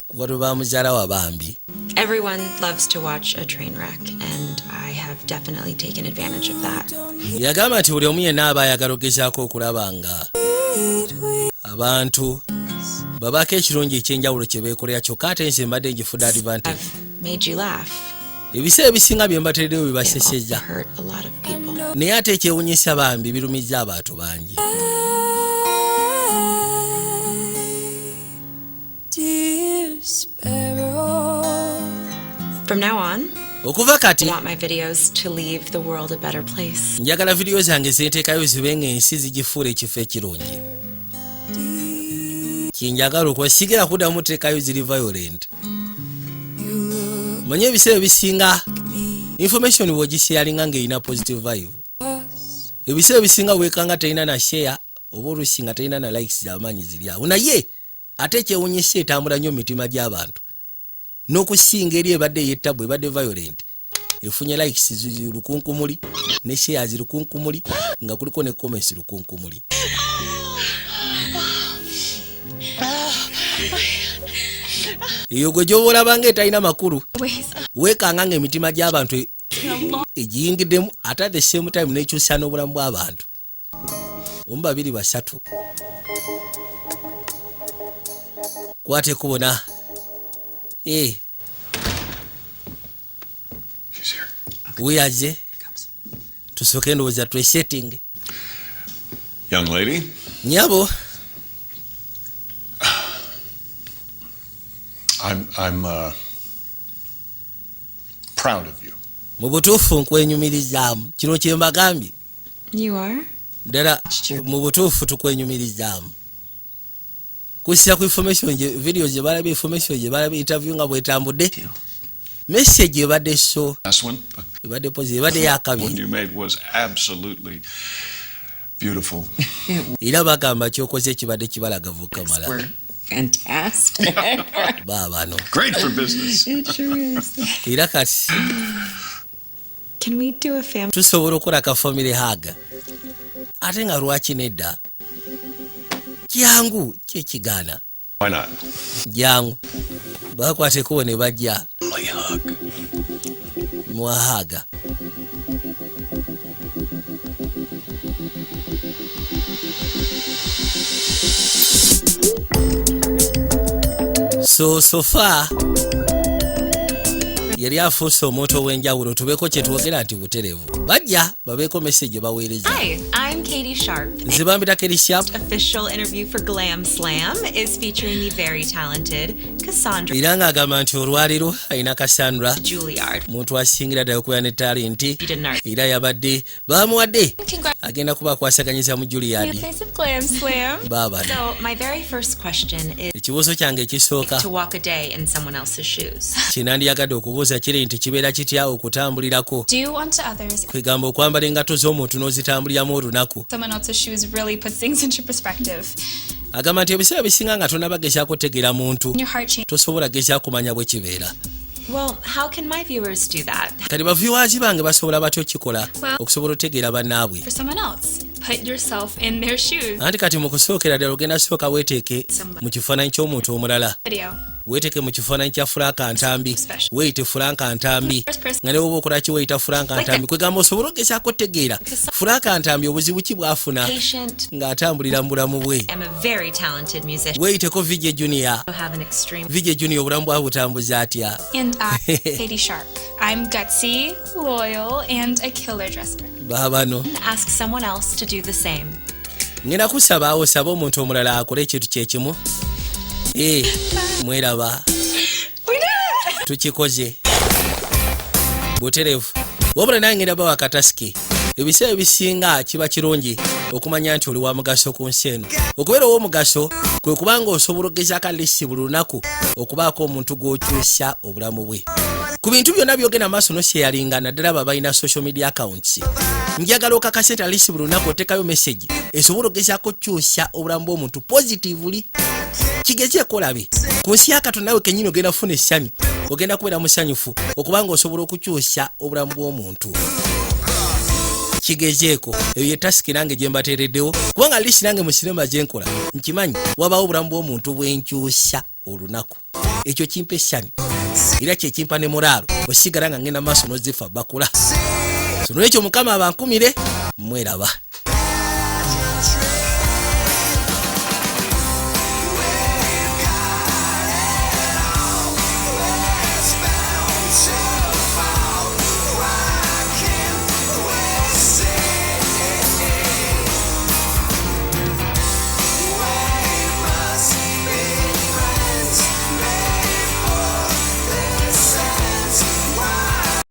kuva lwe bamuzaala wa bambi. Everyone loves to watch a train wreck, and I have definitely taken advantage of that. Yagamba nti buli omu yenna aba ayagala ogezaako okulaba nga abantu babaako ekirungi ekyenjawulo kye beekolera, kyokka ate nze mbadde ngifudde advantage. Made you laugh. Ebiseera ebisinga bye mbateereddewo bibasesezza. Hurt a lot of people. Naye ate ekyewunyisa bambi birumizza abantu bangi. Dear sparrow. From now on, Okuva kati, I want my videos to leave the world a better place. Njagala vidiyo zange zenteekayo zibe nga ensi zigifuula ekifo ekirungi. Kinjagala okuba sigera kuddamu teekayo ziri violent. Manye ebiseera ebisinga information bw'ogisharinga ng'erina positive vibe, ebiseera ebisinga weekanga terina na share oba oluusi nga terina na likes z'amaanyi ziri awo, naye ate ekyewunyisa etambula nnyo mu mitima gy'abantu n'okusinga eri ebadde ey'ettabu, ebadde violent. Efunye likes lukunkumuli ne shares lukunkumuli nga kuliko ne comments lukunkumuli. Eyo gwe gyoba olaba nga etalina makulu, weekanga nga emitima gy'abantu egiyingiddemu, ate at the same time nekyusa n'obulamu bw'abantu omu, babiri, basatu. Kwata ekkubo. Eh. Wuyaze tusooke ndowooza twesetting. Young lady, Nyabo. I'm proud of you. Mu butuufu nkwenyumirizaamu, kino kye mbagambye. You are? Ddala mu butuufu tukwenyumirizaamu. Kusira ku information gye video gye balabye, information gye balabye, interview nga bwetambudde, message ebadde so Last one. ebadde positive, ebadde yakabi. One you made was absolutely beautiful. Era bagamba kyokoze kibadde kibalagavu kamala. We're fantastic. Baabano. Great for business. It sure is. Era kati Can we do a family tusobola okukola ka family hug? Ate nga lwaki nedda? Kyangu kyekigaana? Why not? Jangu bakwata ekkubo ne bajja mwahaga. So far yali afuuse omuntu ow'enjawulo. Tubeeko kyetwogera nti butereevu bajja babeeko message baweereza. Hi, I'm Katie Sharp. Nze bambita Katie Sharp. Official interview for Glam Slam is featuring the very talented Cassandra Era ng'agamba nti olwaleero alina Cassandra Juilliard. muntu asingira ddala okubeera ne talent, era yabadde bamuwadde agenda kuba akwasaganyiza mu New Juilliard. face of Glam Slam. Baabano. So, my very first question is Ekibuuzo kyange ekisooka to walk a day in someone else's shoes. Kinandyagadde okubuuza kiri nti kibeera kitya okutambulirako, Do unto others kwegamba okwambala engatto z'omuntu n'ozitambuliramu olunaku. Someone else's shoes really puts things into perspective. Agamba nti ebiseera bisinga nga tonaba gezaako tegeera muntu, Your heart changes. tosobola gezaako kumanya bwe kibeera. Well, how can my viewers do that? Kati ba viewers bange basobola batya okikola okusobola otegeera bannaabwe? For someone else, put yourself in their shoes. Anti kati mu kusookera ddala ogenda sooka weeteeke mu kifaananyi ky'omuntu omulala. Video. Weeteeke mu kifaananyi kya Fulanka Ntambi, weeyite Fulanka Ntambi, nga ne woba okola ki weeyita Fulanka Ntambi. Kwegamba osobole ogezaako otegeera Fulanka Ntambi obuzibu ki bw'afuna Patient. ng'atambulira mu bulamu bwe. I'm a very talented musician. Weeyiteko VJ Junior. I have an extreme VJ Junior obulamu bwa butambuza atya? And I, Katie Sharp. I'm gutsy, loyal, and a killer dresser. Baabano. Ask someone else to do the same. Ngenda kusaba osabe omuntu omulala akole ekintu kyekimu. Eh, mweraba, tukikoze buterevu. Wabula nange ngenda bawa ka task. Ebiseera ebisinga kiba kirungi okumanya nti oli wa mugaso ku nsi eno. Okubeera ow'omugaso kwe kubanga osobola okugezaako at least buli lunaku okubaako omuntu gw'okyusa obulamu bwe ku bintu byonna byogenda maaso nosharinga, naddala abo abalina social media accounts. Njagala okakase nti at least buli lunaku otekayo message esobola okugezaako okukyusa obulamu bw'omuntu positively. Kigezeeko olabe ku nsi ya Katonda, nawe kenyini ogenda kufuna essanyu, ogenda kubeera musanyufu okubanga osobola okukyusa obulamu bw'omuntu. Kigezeeko. Eyo ye task nange gye mbateereddewo, kubanga at least nange mu sinema gyenkola nkimanyi wabaawo obulamu bw'omuntu bwenkyusa olunaku. Ekyo kimpa essanyu era kyekimpa ne muraalo osigala nga ngenda maaso nozifa bakula. So nolwekyo Mukama abankumire, mweraba.